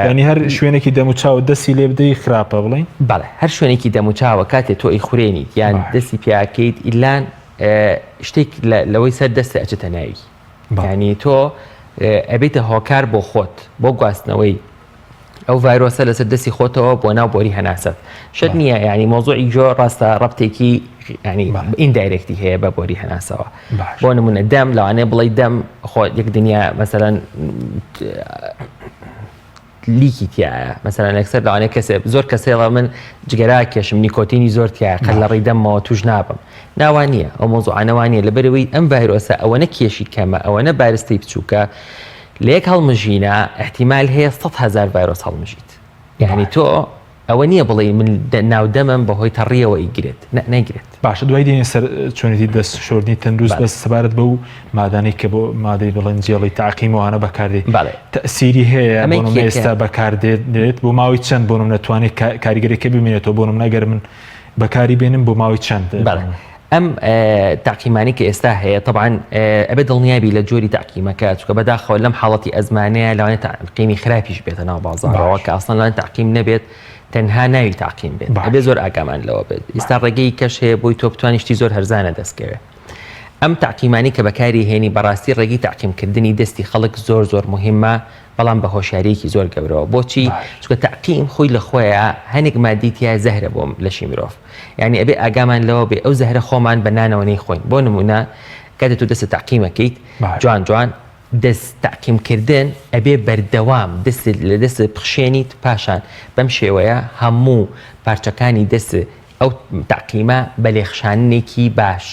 ینی هەر شوێنێکی دەموچاو دەستی لێ بدەی خراپە بڵین بەڵێ هەر شوێنێکی دەموچاوە کاتێ تۆ ئەیخورێنیت یان دەستی پیاکەیت ئیلان شتێک لەوەی سەر دەستە ئەچێتە ناوی ینی تۆ ئەبێتە هۆکار بۆ خۆت بۆ گواستنەوەی ئەو ڤایرۆسە لەسەر دەستی خۆتەوە بۆ ناو بۆری هەناسەت شت نییە ینی مۆزۆی جۆ ڕاستە ڕەبتێکی ینی indirect ی هەیە بە بۆری هەناسەوە بۆ نمونە دەم لەوانەیە بڵێ دەم خۆ یەک دنیا مەسەرەن لیکی تایە مەسەرەن یەکسەر لەوانەیە کەسێ زۆر کەسێڵە من جگەرا کێشم نیکۆتینی زۆر تایە قەت لە ڕێی دەمەوە توش نابم ناوان نییە ئەو مۆزوعانەوان نیە لەبەرەوەی ئەم ڤایرۆسە ئەوەنە کێشی کەمە ئەوەنە بارستەی بچووکە لە یەک هەڵمژینە ئیحتیمال هەیە 100 هەزار ڤایرۆس هەڵمژیت یعنی تۆ ئەوە نییە بڵێ من ناو دەمم بەهۆی تەڕیەوە ئیگرێت نەیگرێت. باشە دوای دێنە سەر چۆنێتی دەست شۆردنی تەندروست بەس سەبارەت بەو مادانەی کە بۆ مادەی بڵێن جێڵی تاقیم وانە بەکاردێت بەڵێ تەسیری هەیە بۆ نمونە ئێستا بەکاردێت بۆ ماوەی چەند بۆ نمونە توانێت کاریگەریەکە بمێنێتەوە بۆ نمونە گەر من بەکاری بێنم بۆ ماوەی چەند؟ بەڵێ ئەم تەعقیمانەی کە ئێستا هەیە تەبعەن ئەبێ دڵنیابی لە جۆری تەعقیمەکە چونکە بەداخەوە لەم حاڵەتی ئەزمانەیە لەوانەیە تەعقیمی خراپیش بێتە ناو بازاڕەوە کە ئەسڵەن لەوانەیە تەعقیم نەبێت تەنها ناوی تەعقیم بێت ئەبێ زۆر ئاگامان لەوە بێت ئێستا ڕێگەی کەش هەیە بۆی تۆ بتوانی شتی زۆر هەرزانە دەستکەوێ ئەم تەعقیمانی کە بەکاری هێنی بەڕاستی ڕێگەی تەعقیمکردنی دەستی خەڵک زۆر زۆر مهمە بەڵام بە هۆشیاریەکی زۆر گەورەوە بۆچی چونکە تەعقیم خۆی لە خۆیا هەنێک مادەی تیا زەهرە بۆ لەشی مرۆڤ یعنی ئەبێ ئاگامان لەوە بێ ئەو زەهرە خۆمان بە نانەوە نەیخۆین بۆ نمونە کاتێ تۆ دەستت تەعقیمەکەیت جوان جوان. دەست تەعقیم کردن ئەبێ بەردەوام دەستت لە دەستت بخشێنیت پاشان بەم شێوەیە هەموو پارچەکانی دەستت ئەو تەعقیمە بە لێخشاننێکی باش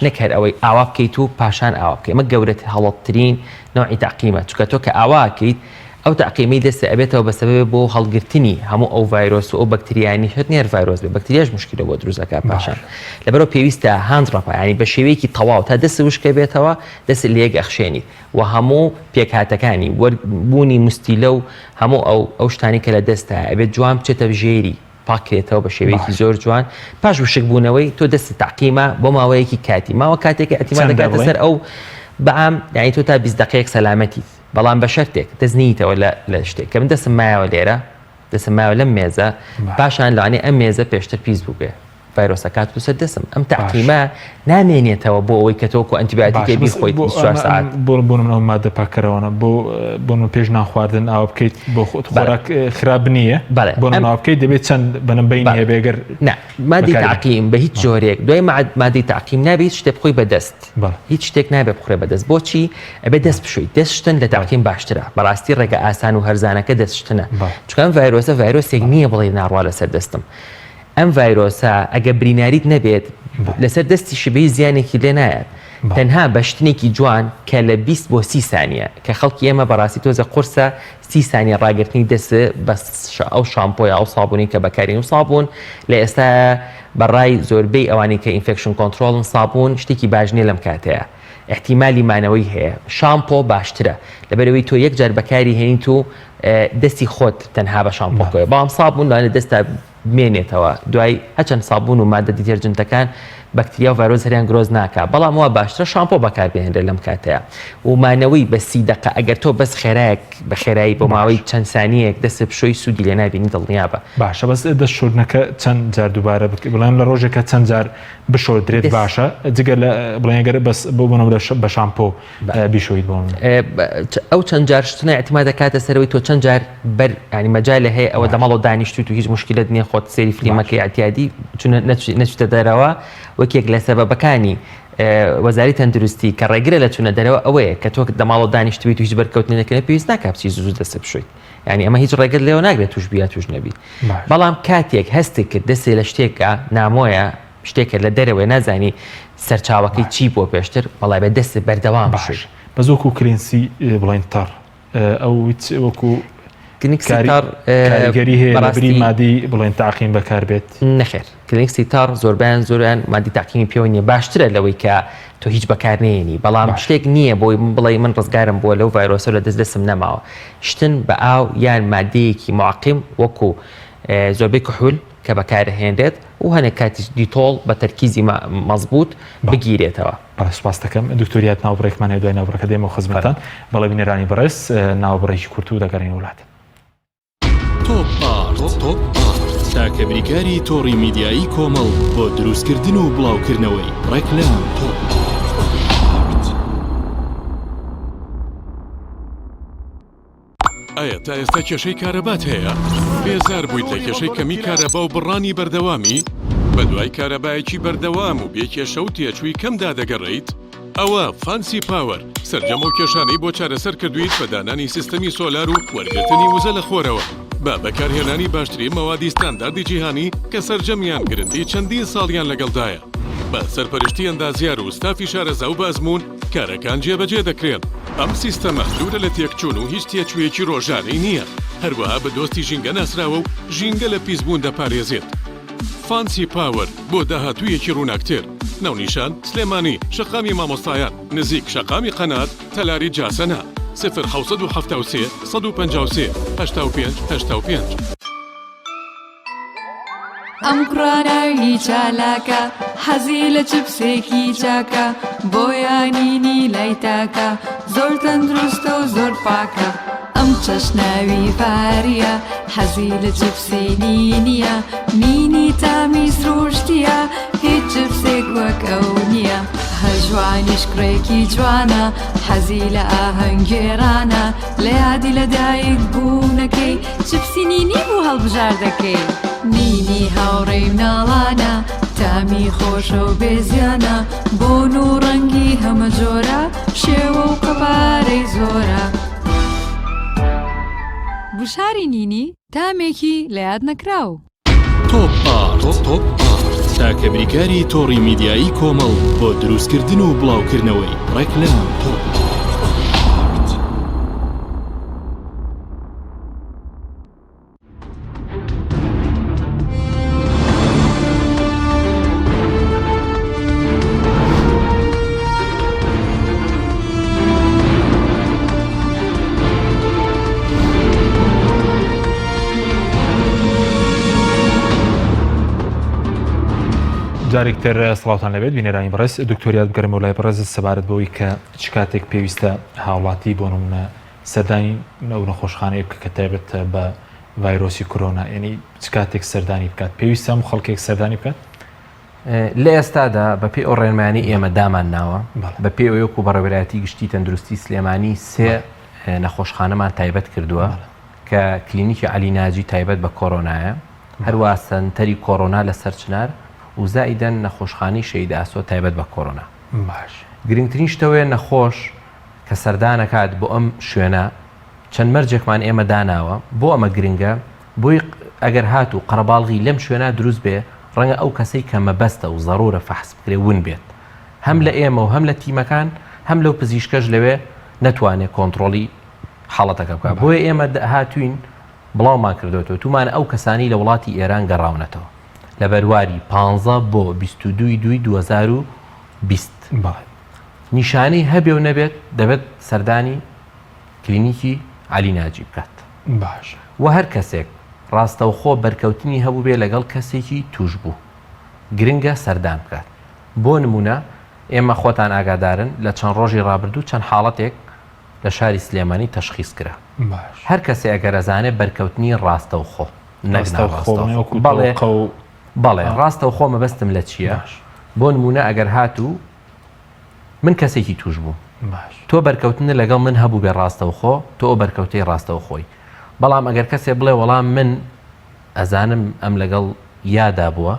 نەک هەر ئەوەی ئاوا بکەیت و پاشان ئاوا بکەیت ئەمە گەورەتر هەڵەترین نەوعی تەعقیمە چونکە تۆ کە ئاوا ئەکەیت ئەو تەعقیمەی دەستت ئەبێتەوە بە سەبەبێ بۆ هەڵگرتنی هەموو ئەو ڤایرۆس و ئەو بەکتریایانەی شەرت نییە هەر ڤایرۆس بێ بەکتریاش موشکیلە بۆ دروست ئەکات پاشان لەبەرئەوە پێویستە hand wrap ە یانی بە شێوەیەکی تەواو تا دەستت وشکە بێتەوە دەستت لەیەک ئەخشێنیت و هەموو پێکهاتەکانی وەر بوونی مستیلە و هەموو ئەو ئەو شتانەی کە لە دەستایە ئەبێت جوان بچێتە ژێری پاکرێتەوە بە شێوەیەکی زۆر جوان پاش وشک بوونەوەی تۆ دەستت تەعقیمە بۆ ماوەیەکی کاتی ماوە کاتێک ئەتیما دەکاتە سەر ئەو بەعام یعنی تۆ تا 20 دقەیەک سەلامەتیت بەڵام بە شەرتێک دەست نیتەوە لە لە شتێک کە من دەستم مایەوە لێرە دەستم مایەوە لەم مێزە پاشان لەوانەیە ئەم مێزە پێشتر پیس بوو بێ ڤایرۆسەکە هاتووە سەر دەستم ئەم تەعقیمە نامێنێتەوە بۆ ئەوەی کە تۆکو ئەنتیبیۆتیکێ بیخۆیت 24 سەعات بۆ بۆ من ئەو مادە پاکەرەوەنە بۆ بۆ من پێش نان خواردن ئاو بکەیت بۆ خۆت خۆراک خراپ نییە بۆ من ئاو بکەیت دەبێت چەند بەنم بینی هەبێ گەر نا مادەی تەعقیم بە هیچ جۆرێک دوای مادەی تەعقیم نابێت هیچ شتێک بخۆی بەدەست هیچ شتێک نابێت بخورێ بەدەست بۆچی ئەبێ دەست بشۆیت دەست شتن لە تەعقیم باشترە بەڕاستی ڕێگە ئاسان و هەرزانەکە دەست شتنە چونکە ئەم ڤایرۆسە ڤایرۆسێک نییە بڵێ ناڕوا لەسەر دەستم ئەم ڤایرۆسە ئەگە بریناریت نەبێت لەسەر دەستیشی بە هیچ زیانێکی لێ نایەت تەنها بە شتنێکی جوان کە لە 20 بۆ 30 سانیە کە خەڵکی ئێمە بەڕاستی تۆزە قورسە 30 سانیە ڕاگرتنی دەست بە ئەو شامپۆ یا ئەو سابونی کە بەکارین و سابون لە ئێستا بەڕای زۆربەی ئەوانەی کە infection control ن سابون شتێکی باش نییە لەم کاتەیە ئیحتیمالی مانەوەی هەیە شامپۆ باشترە لەبەرئەوەی تۆ یەک جار بەکاری هێنیت و دەستی خۆت تەنها بە شامپۆکەوە بەڵام سابوون لەوانەیە دەستتا بمێنێتەوە دوای هەچەند سابوون و مادە detergent ەکان بەکتریا و ڤایرۆس هەریان growth ناکا بەڵام وا باشترە شامپۆ بەکاربهێنرێت لەم کاتەیە و مانەوەی بە 30 دقە ئەگەر تۆ بەس خێرایەک بە خێرایی بۆ ماوەی چەند سانیەک دەست بشۆی سوودی لێ نابینی دڵنیابە. باشە بەس دەست شۆردنەکە چەند جار دووبارە بکرێت بڵێن لە ڕۆژێکە چەند جار بشۆردرێت باشە جگە لە بڵێن گەر بەس بۆ بۆنەوە بە شامپۆ بیشۆیت بۆ ئەو چەند جار شتنە اعتماد دەکاتە سەرەوەی تۆ چەند جار بەر ینی مەجالە هەیە ئەوە دەمەڵەوە دانیشتویت و هیچ مشکلت نییە خۆت سێری فلیمەکەی اعتیادی نەچوتە دەرەوە وەکێک لە سەبەبەکانی وەزاری تەندروستی کە ڕێگرە لە چوونە دەرەوە ئەوەیە کە تۆ دەماڵەوە دانیشتویت و هیچ بەرکەوتنی نەکرێت پێویست ناکات بچی زوو زوو دەست بشۆیت یعنی ئەمە هیچ ڕێگەت لێوە ناگرێت توش بی یا توش نەبی بەڵام کاتێک هەستت کرد دەستێ لە شتێکە نامۆیە شتێکە لە دەرەوەی نازانی سەرچاوەکەی چی بۆ پێشتر بەڵای بە دەست بەردەوام باش بەس وەکو کلینسی بڵین تەڕ ئەو وەکو کاریگەری هەیە بەڕاستی مادی بڵێن تاقیم بەکاربێت نەخێر کلینکسی تەڕ زۆربەیان زۆریان مادی تەعقیمی پێوە نییە باشترە لەوەی کە تۆ هیچ بەکار نێنی بەڵام شتێک نییە بۆی من بڵێ من ڕزگارم بووە لەو ڤایرۆسە لە دەست دەستم نەماوە شتن بە ئاو یان مادەیەکی معقیم وەکو زۆربەی کحول کە بەکارهێنرێت و هەنێک کاتیش دیتۆڵ بە تەرکیزی مەزبوط بگیرێتەوە. بەڵێ سوپاست دەکەم دکتۆر یاد ناوبڕێکمان هەیە دوای ناوبڕەکە دێمەوە خزمەتتان. بەڵێ بینەرانی بەڕێز ناوبڕێکی کورت و دەگەڕێینەوە لات. تۆپ ئارت تاکە بریکاری تۆڕی میدیایی کۆمەڵ بۆ دروستکردن و بڵاوکردنەوەی ڕێکلام. تۆپ ئارت. ئایا تا ئێستا کێشەی کارەبات هەیە؟ بێزار بوویت لە کێشەی کەمی کارەبا و بڕانی بەردەوامی؟ بەدوای کارەبایەکی بەردەوام و بێ کێشە و تێچووی کەمدا دەگەڕێیت؟ ئەوە فانسی پاوەر سەرجەم ئەو کێشانەی بۆ چارەسەر کردوویت بە دانانی سیستەمی سۆلار و وەرگرتنی وزە لە خۆرەوە بە بەکارهێنانی باشترین مەوادی ستانداردی جیهانی کە سەرجەمیان گرنتی چەندین ساڵیان لەگەڵدایە بە سەرپەرشتی ئەندازیار و ستافی شارەزا و بە ئەزموون کارەکان جێبەجێ دەکرێن. ئەم سیستەمە دوورە لە تێکچوون و هیچ تێچوویەکی ڕۆژانەی نییە، هەروەها بە دۆستی ژینگە ناسراوە و ژینگە لە پیسبوون دەپارێزێت. فانسی پاوەر بۆ داهاتوویەکی ڕووناکتر. ناونیشان، سلێمانی، شەقامی مامۆستایان، نزیک شەقامی قەنات، تەلاری جاسەنە. 0773 153 85 85. ئەم کوڕە ناوی چالاکە حەزی لە چپسێکی چاکە بۆیانینی لای تاکە زۆر تەندروستە و زۆر پاکە ئەم چەش ناوی فاریە حەزی لە چپسی نینیە نینی تامی سروشتیە هیچ چپسێک وەک ئەو نییە هەژوانیش کوڕێکی جوانە حەزی لە ئاهەنگگێڕانە لە یادی لەدایک بوونەکەی چپسی نینی بوو هەڵبژاردەکەی. نینی هاوڕێی مناڵانە تامی خۆشە و بێزیانە بۆن و ڕەنگی هەمە جۆرە شێوە و قەبارەی زۆرە. گوشاری نینی تامێکی لە یاد نەکراو. تۆپ ئارت تاکە بریکاری تۆڕی میدیایی کۆمەڵ بۆ دروستکردن و بڵاوکردنەوەی ڕێکلام. تۆپ ئارت. جارێک تر سڵاوتان لەبێت بینەرانی بەڕێز دکتۆر یاد بگەرمەوە لای بەڕێز سەبارەت بەوەی کە چ کاتێک پێویستە هاوڵاتی بۆ نمونە سەردانی ئەو نەخۆشخانەیە بکە کە تایبەتە بە ڤایرۆسی کۆرۆنا یعنی چ کاتێک سەردانی بکات پێویستە هەموو خەڵکێک سەردانی بکات لە ئێستادا بە پێی ئەو ڕێنمایانەی ئێمە دامان ناوە بە پێی ئەوەی وەکو بەڕێوەبەرایەتی گشتی تەندروستی سلێمانی سێ نەخۆشخانەمان تایبەت کردووە کە کلینیکی عەلی ناجی تایبەت بە کۆرۆنایە هەروە سەنتەری کۆرۆنا لە سەرچنار و زائیدەن نەخۆشخانەی شەهید ئاسۆ تایبەت بە کۆرۆنا باش گرنگترین شتەوەیە نەخۆش کە سەردانەکات بۆ ئەم شوێنە چەند مەرجێکمان ئێمە داناوە بۆ ئەمە گرنگە بۆی ئەگەر هاتوو قەرەباڵغی لەم شوێنە دروست بێ ڕەنگە ئەو کەسەی کە مەبەستە و زەڕوورە فەحس بکرێ ون بێت هەم لە ئێمە و هەم لە تیمەکان هەم لەو پزیشکەش لەوێ نەتوانێ کۆنتڕۆڵی حاڵەتەکە بکات بۆیە ئێمە هاتووین بڵاومان کردۆتەوە تومانە ئەو کەسانی لە وڵاتی ئێران گەڕاونەتەوە لە بەرواری 15 بۆ 22 دوی 2020 بەڵێ. نیشانەی هەبێ و نەبێت دەبێت سەردانی کلینیکی عەلی ناجی بکات. باشە. وە هەر کەسێک ڕاستەوخۆ بەرکەوتنی هەبووبێ لەگەڵ کەسێکی تووشبوو گرنگە سەردان بکات. بۆ نموونە ئێمە خۆتان ئاگادارن لە چەند ڕۆژی ڕابردوو چەند حاڵەتێک لە شاری سلێمانی تەشخیس کرا. باشە. هەر کەسێ ئەگەر ئەزانێ بەرکەوتنی ڕاستەوخۆ نەک ڕاستەوخۆ ناڕاستەوخۆ. وەکوو بەڵێ تەوقە و بەڵێ ڕاستەوخۆ مەبەستم لە چییە؟ باش. بۆ نموونە ئەگەر هاتوو من کەسێکی توش بووم باش. تۆ بەرکەوتنت لەگەڵ من هەبووبێ ڕاستەوخۆ تۆ ئەو بەرکەوتەی ڕاستەوخۆی بەڵام ئەگەر کەسێ بڵێ وەڵام من ئەزانم ئەم لەگەڵ یادا بووە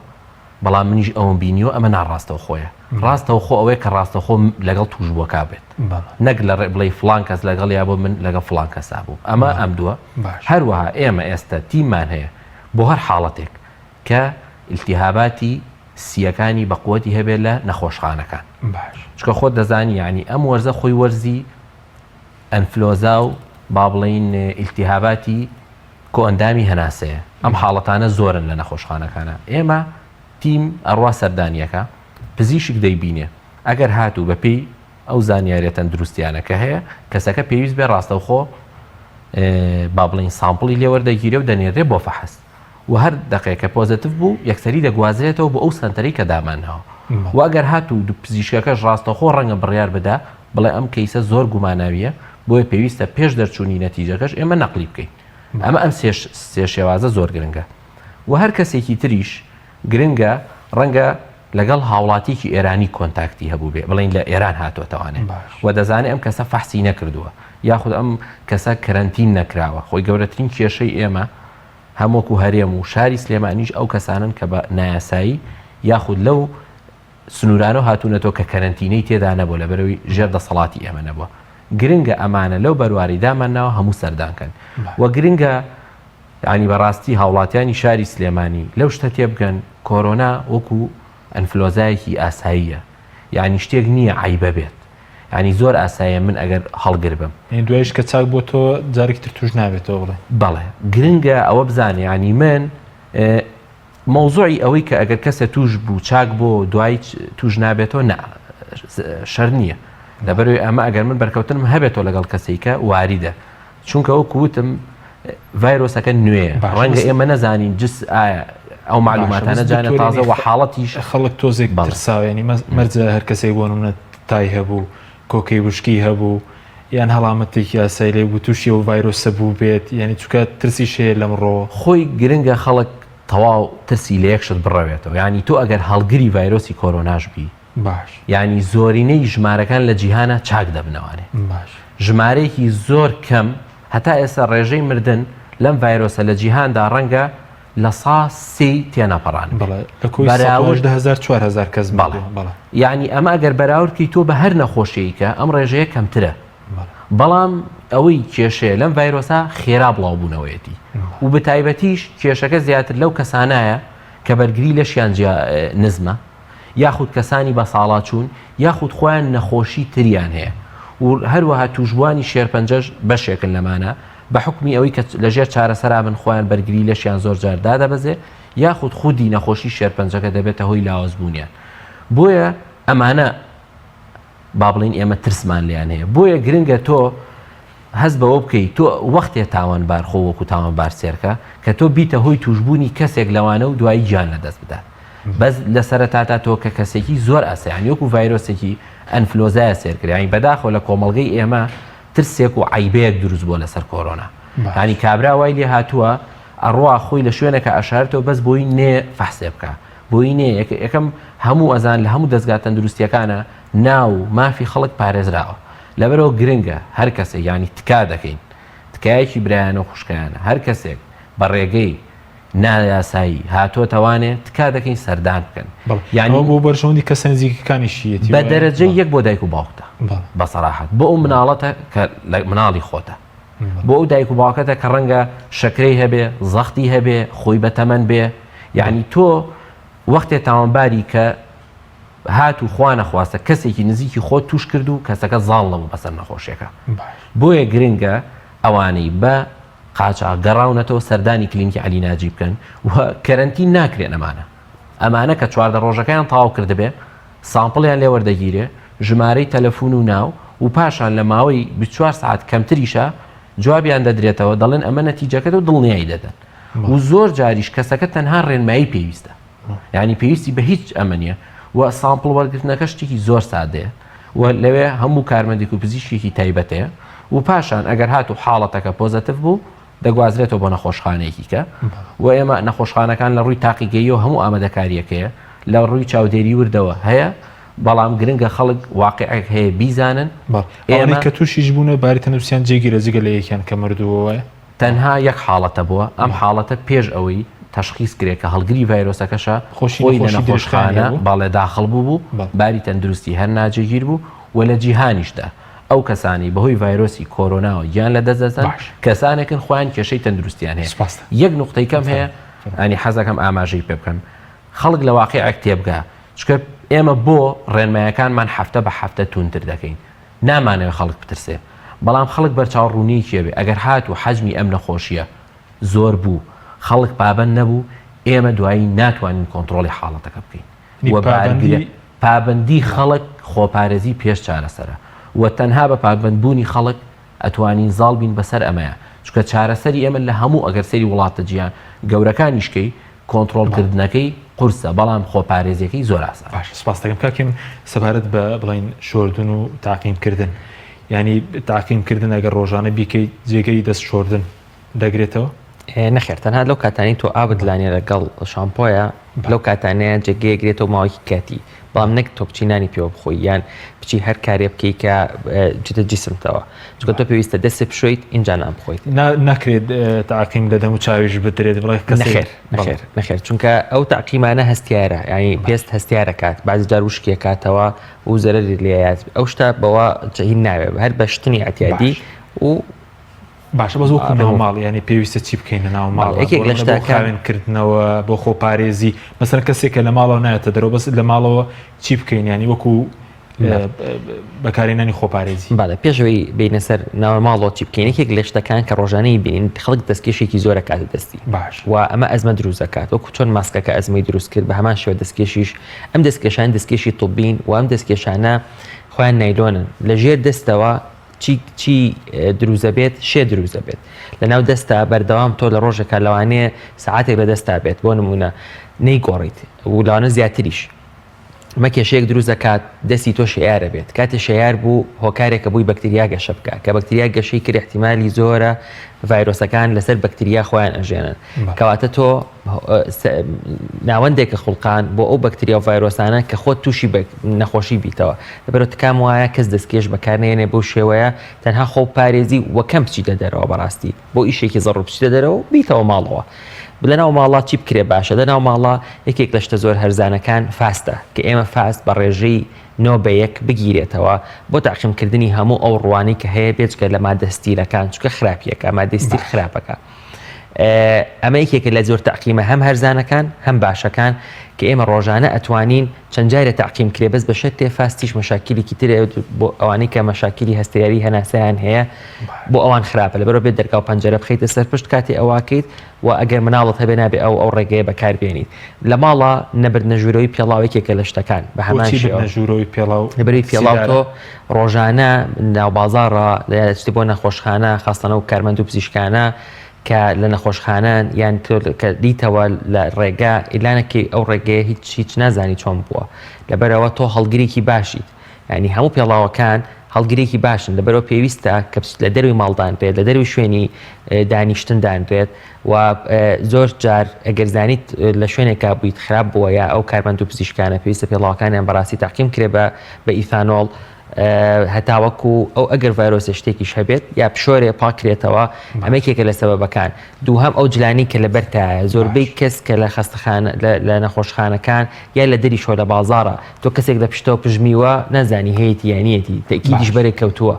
بەڵام منیش ئەوم بینیوە ئەمە ناڕاستەوخۆیە ڕاستەوخۆ ئەوەیە کە ڕاستەوخۆ لەگەڵ توشبووەکە بێت نەک لە ڕێ بڵێی فڵان کەس لەگەڵ یا بۆ من لەگەڵ فڵان کەسا بووم ئەمە ئەم دووە هەروەها ئێمە ئێستا تیممان هەیە بۆ هەر حاڵەتێک کە ئیلتیهاباتی سییەکانی بە قوتی هەبێت لە نەخۆشخانەکان باش. چونکە خۆت دەزانی یانی ئەم وەرزە خۆی وەرزی ئەنفلۆزا و با بڵێین ئیلتیهاباتی کۆئەندامی هەناسەیە ئەم حاڵەتانە زۆرن لە نەخۆشخانەکانە ئێمە تیم ئەڕوا سەردانیەکە پزیشک دەیبینێ ئەگەر هاتوو بەپێی ئەو زانیاریە تەندروستیانە کە هەیە کەسەکە پێویست بێ ڕاستەوخۆ با بڵێین sample ی لێوەردەگیرێ و دەنێرێ بۆ فەحس و هەر دەقێک کە positive بوو یەکسەری دەگوازرێتەوە بۆ ئەو سەنتەرەی کە دامانناوە و ئەگەر هاتوو پزیشکەکەش ڕاستەوخۆ ڕەنگە بڕیار بدا بڵێ ئەم case ە زۆر گوماناوییە بۆیە پێویستە پێش دەرچوونی نەتیجەکەش ئێمە نەقلی بکەین ئەمە ئەم سێ شێوازە زۆر گرنگە و هەر کەسێکی تریش گرنگە ڕەنگە لەگەڵ هاوڵاتیەکی ئێرانی contact ی هەبووبێ بڵێین لە ئێران هاتۆتەوانێ و دەزانێ ئەم کەسە فەحسی نەکردووە یاخود ئەم کەسە کەرەنتین نەکراوە خۆی گەورەترین کێشەی ئێمە هەم وەکو هەرێم و شاری سلێمانیش ئەو کەسانن کە بە نایاسایی یاخود لەو سنوورانە هاتوونەتەوە کە کەرەنتینەی تێدا نەبوو لەبەرەوەی ژێر دەسەڵاتی ئێمە نەبووە گرنگە ئەمانە لەو بەرواری دامان ناوە هەموو سەردانکەن و گرنگە یانی بەڕاستی هاوڵاتیانی شاری سلێمانی لەو شتە تێبگەن کۆرۆنا وەکو ئەنفلۆزایەکی ئاساییە یانی شتێک نییە عەیبە بێت یانی زۆر ئاساییە من ئەگەر هەڵگر بم. یانی دوایش کە چاک بۆتەوە جارێکی تر توش نابێتەوە بڵێ. بەڵێ گرنگە ئەوە بزانێ یانی من مەوزوعی ئەوەی کە ئەگەر کەسێ توش بوو چاک بۆ دوای توش نابێتەوە نا شەر نییە لەبەرەوەی ئەمە ئەگەر من بەرکەوتنم هەبێتەوە لەگەڵ کەسێکە واریدە چونکە وەکو وتم ڤایرۆسەکە نوێیە ڕەنگە ئێمە نەزانین جس ئایا ئەو معلوماتانە جانە تازە وە حاڵەتیش خەڵک تۆزێک ترساوێنی مەرجە هەر کەسێک بۆ نمونە تای هەبوو کۆکەی وشکی هەبوو یان هەڵامەتێکی ئاسایی لێ بوو تووشی ئەو ڤایرۆسە بوو بێت یعنی چونکە ترسیش هەیە لەمڕۆ خۆی گرنگە خەڵک تەواو ترسی لە یەک شت بڕەوێتەوە یعنی تۆ ئەگەر هەڵگری ڤایرۆسی کۆرۆناش بی باش. یانی زۆرینەی ژمارەکان لە جیهانا چاک دەبنەوانێ. باش. ژمارەیەکی زۆر کەم هەتا ئێستا ڕێژەی مردن لەم ڤایرۆسە لە جیهاندا ڕەنگە لە سا سێی تێنەپەڕان بەڵێ لە کۆی بەراورد 18000 4000 کەس بەڵێ بەڵێ یعنی ئەمە ئەگەر بەراورد کەی تۆ بە هەر نەخۆشیەکە ئەم ڕێژەیە کەمترە بەڵام ئەوەی کێشەیە لەم ڤایرۆسە خێرا بڵاوبوونەوەیەتی و بەتایبەتیش کێشەکە زیاتر لەو کەسانایە کە بەرگری لەشیان نزمە یاخود کەسانی بەساڵاچوون یاخود خۆیان نەخۆشی تریان هەیە و هەروەها توشبووانی شێرپەنجەش بەشێکن لەمانە بە حوکمی ئەوەی کە لەژێر چارەسەرا بن خۆیان بەرگری لەشیان زۆر جار دادەبەزێ یاخود خودی نەخۆشی شێرپەنجەکە دەبێتە هۆی لاوازبوونیان بۆیە ئەمانە با بڵین ئێمە ترسمان لیان هەیە بۆیە گرنگە تۆ هەست بەوە بکەیت تۆ وەختێ تاوانبار خۆ وەکو تاوانبار سێرکە کە تۆ بیتە هۆی توشببوونی کەسێک لەوانە و دوایی گیان لەدەست بدات بەس لە سەرەتاتا تۆ کە کەسێکی زۆر ئاسایانی وەکو ڤایرۆسێکی ئەنفلۆزایە سێرکریانی بەداخەوە لە کۆمەڵگەی ئێمە ترسێک و عەیبەیەک دروست بووە لەسەر کۆرۆنا یانی کابرا وای لێ هاتووە ئەڕوا خۆی لە شوێنەکە ئەشارێتەوە بەس بۆی نێ فەحسێ بکە بۆی نێ یەکەم هەموو ئەزان لە هەموو دەستگا تەندروستیەکانە ناو مافی خەڵک پارێزراوە لەبەرەوە گرنگە هەر کەسێک ینی تکا دەکەین تکایەکی برایانە و خوشکایانە هەر کەسێک بە ڕێگەی نایاسایی هاتۆتەوانێ تکا دەکەین سەردان بکەن یانی بۆ بەرژەوەندی کەسە نزیکەکانیشیەتی بە دەرەجەی یەک بۆ دایک و باوکتە بە سەراحەت بۆ ئەو مناڵەتە کە لە مناڵی خۆتە بۆ ئەو دایک و باوکەتە کە ڕەنگە شەکرەی هەبێ زەختی هەبێ خۆی بە تەمەن بێ یعنی تۆ وەختێ تاوانباری کە هات و خوا نەخواستە کەسێکی نزیکی خۆت توش کرد و کەسەکە زاڵ نەبوو بەسەر نەخۆشیەکە بۆیە گرنگە ئەوانەی بە قاچاخ گەڕاونەتەوە سەردانی کلینکی عەلی ناجی بکەن و کەرەنتین ناکرێن ئەمانە ئەمانە کە 14 ڕۆژەکەیان تەواو کردبێ سامپڵیان لێ وەردەگیرێ ژمارەی تەلەفون و ناو و پاشان لە ماوەی 24 سعات کەمتریشە جوابیان دەدرێتەوە دەڵێن ئەمە نەتیجەکەت و دڵنیایی دەدەن و زۆر جاریش کەسەکە تەنها ڕێنمایی پێویستە یعنی پێویستی بە هیچ ئەمە نییە و sample وەرگرتنەکە شتێکی زۆر سادەیە و لەوێ هەموو کارمەندێک و پزیشکێکی تایبەت هەیە و پاشان ئەگەر هاتوو حاڵەتەکە positive بوو دەگوازرێتەوە بۆ نەخۆشخانەیەکی کە و ئێمە نەخۆشخانەکان لە ڕووی تاقیگەیەوە هەموو ئامادەکاریەکەیە لە ڕووی چاودێری وردەوە هەیە بەڵام گرنگە خەڵک واقعێک هەیە بیزانن ئێمە کە تووشیش بوونە باری تەندروستیان جێگیرە جگە لە یەکیان کە مردووە تەنها یەک حاڵەتە بووە، ئەم حاڵەتە پێش ئەوەی تەشخیس کرێ کە هەڵگری ڤایرۆسەکەشە خۆی لە نەخۆشخانە بەڵێ داخڵ بووبوو، باری تەندروستی هەر ناجێگیر بوو و لە جیهانیشدا ئەو کەسانەی بەهۆی ڤایرۆسی کۆرۆناوە گیان لەدەست دەدەن کەسانێکن خۆیان کێشەی تەندروستیان هەیە. یەک نوقتەی کەم هەیە ینی حەزەکەم ئاماژەی پێ بکەم خەڵک لە واقیعێک تێبگا چونکە ئێمە بۆ ڕێنمایەکانمان هەفتە بە هەفتە توندتر دەکەین نامانەوێ خەڵک بترسێ بەڵام خەڵک بەرچاو ڕوونیەکی هەبێ ئەگەر هاتوو حەجمی ئەم نەخۆشیە زۆر بوو خەڵک پابەند نەبوو ئێمە دوایی ناتوانین کۆنتڕۆڵی حاڵەتەکە بکەین و بارگرە پابەندی خەڵک خۆپارێزی پێش چارەسەرە و تەنها بە پابەند بوونی خەڵک ئەتوانین زاڵ بین بەسەر ئەمەیە چونکە چارەسەری ئێمە لە هەموو ئەگەر سەیری وڵاتە جیان گەورەکانیش کەی کۆنتڕۆڵ کردنەکەی قورسە بەڵام خۆپارێزیەکەی زۆر ئاسانە. باشە سوپاس دەکەم کاک هێمن سەبارەت بە بڵێین شۆردن و تاقیم کردن یانی تاقیم کردن ئەگەر ڕۆژانە بیکەیت جێگەی دەست شۆردن دەگرێتەوە؟ نەخێر تەنها لەو کاتانەی تۆ ئاوت لانیە لەگەڵ شامپۆیە لەو کاتانەیە جێگەیە گرێتەوە ماوەیەکی کاتی بەڵام نەک تۆ بچی نانی پێوە بخۆی یان بچی هەر کارێ بکەی کە بچێتە جیسمتەوە چونکە تۆ پێویستە دەستت بشۆیت ئینجا نان بخۆیت. ناکرێت تەعقیم لە دەم و چاویش بدرێت بڵێ کەسێک نەخێر نەخێر نەخێر چونکە ئەو تەعقیمانە هەستیارە یانی پێست هەستیارە کات بعضی جار وشکی کاتەوە و زەرەری لێیات ئەو شتە بەوە هین ناوێ هەر بە شتنی ئەتیادی و باشە بەس وەکو ناو ماڵ یانی پێویستە چی بکەین لە ناو ماڵ یەکێک لە شتەکان خاوێنکردنەوە بۆ خۆپارێزی مەسەلەن کەسێکە لە ماڵەوە نایەتە دەرەوە بەس لە ماڵەوە چی بکەین یانی وەکو بەکارهێنانی خۆپارێزی. بەڵێ پێش ئەوەی بێینە سەر ناو ماڵەوە چی بکەین یەکێک لە شتەکان کە ڕۆژانەی بینین خەڵک دەستکێشێکی زۆر ئەکاتە دەستی باش و ئەمە ئەزمە دروست دەکات وەکو چۆن ماسکەکە ئەزمەی دروست کرد بە هەمان شێوە دەستکێشیش ئەم دەستکێشان دەستکێشی طبین و ئەم دەستکێشانە خۆیان نایلۆنن لە ژێر دەستەوە چی چی دروست دەبێت شێ دروست دەبێت لەناو دەستا بەردەوام تۆ لە ڕۆژێکا لەوانەیە سەعاتێک لە دەستا بێت بۆ نمونە نەیگۆڕیت و لەوانە زیاتریش ئەمە کێشەیەک دروست دەکات دەستی تۆ شێیارە بێت کاتێ شێیار بوو هۆکارێکە بووی بەکتریا گەشە بکە کە بەکتریا گەشەی کرد احتیمالی زۆرە ڤایرۆسەکان لەسەر بەکتریا خۆیان ئەژێنن کەواتە تۆ ناوەندێکە خوڵقان بۆ ئەو بەکتریا و ڤایرۆسانە کە خۆت تووشی نەخۆشی بیتەوە لەبەرئەوە تکام وایە کەس دەستکێش بەکارنەیەنێ بەو شێوەیە تەنها خۆ پارێزی و کەم بچیتە دەرەوە بەڕاستی بۆ ئیشێکی زەڕوور بچیتە دەرەوە و بیتەوە ماڵەوە. لەناو ماڵا چی بکرێ باشە؟ لەناو ماڵا یەکێک لە شتە زۆر هەرزانەکان فاستە کە ئێمە فاست بە ڕێژەی نۆ بە یەک بگیرێتەوە بۆ تەعقیم کردنی هەموو ئەو ڕوانەی کە هەیە بێجگە لە مادە ستیلەکان چونکە خراپیەکە مادەی ستیل خراپەکە ئەمە یەکێکە لە زۆر تەعقیمە هەم هەرزانەکان هەم باشەکان کە ئێمە ڕۆژانە ئەتوانین چەند جارێ تەعقیم کرێ بەس بە شەرتێ فاستیش مەشاکیلێکی ترێ بۆ ئەوانەی کە مەشاکیلی هەستیاری هەناسەیان هەیە بۆ ئەوان خراپە لەبەرەوە بێت دەرگا و پەنجەرە بخەیتە سەر پشت کاتێ ئەوواکەیت و ئەگەر مناڵت هەبێ نابێ ئەو ئەو ڕێگەیە بەکار بێنیت لە ماڵا نەبردنە ژوورەوەی پێڵاو یەکێکە لە شتەکان بە هەمان بۆچی شێوە بردنە ژوورەوەی پێڵاو لەبەرەوەی پێڵاو سیدارە تۆ ڕۆژانە ناو بازاڕە لە شتی بۆ نەخۆشخانە خاستەنە و کارمەند و پزیشکانە کە لە نەخۆشخانەن یان تۆ کە دیتەوە لە ڕێگا ئیلانەکەی ئەو ڕێگەیە هیچ هیچ نازانی چۆن بووە لەبەرەوە تۆ هەڵگرێکی باشیت یانی هەموو پێڵاوەکان هەڵگرێکی باشن لەبەرەوە پێویستە کە لە دەروی ماڵ دانرێت لە دەروی شوێنی دانیشتن دانرێت و زۆر جار ئەگەر زانیت لە شوێنێکا بوویت خراپ بووە یا ئەو کارمەند و پزیشکانە پێویستە پێڵاوەکانیان بەڕاستی تاقیم کرێ بە بە ئیثانۆڵ هەتاوەکو ئەو ئەگەر ڤایرۆسە شتێکیش هەبێت یا پشۆرێ پاکرێتەوە ئەمە یەکێکە لە سەبەبەکان دووهەم ئەو جلانی کە لەبەرتایە زۆربەی کەس کە لە خەستەخانە لە نەخۆشخانەکان یا لە دەریشەوە لە بازاڕە تۆ کەسێک لە پشتەوە پژمیوە نازانی هەیەتی یا نیەتی تەکیدیش بەرێک کەوتووە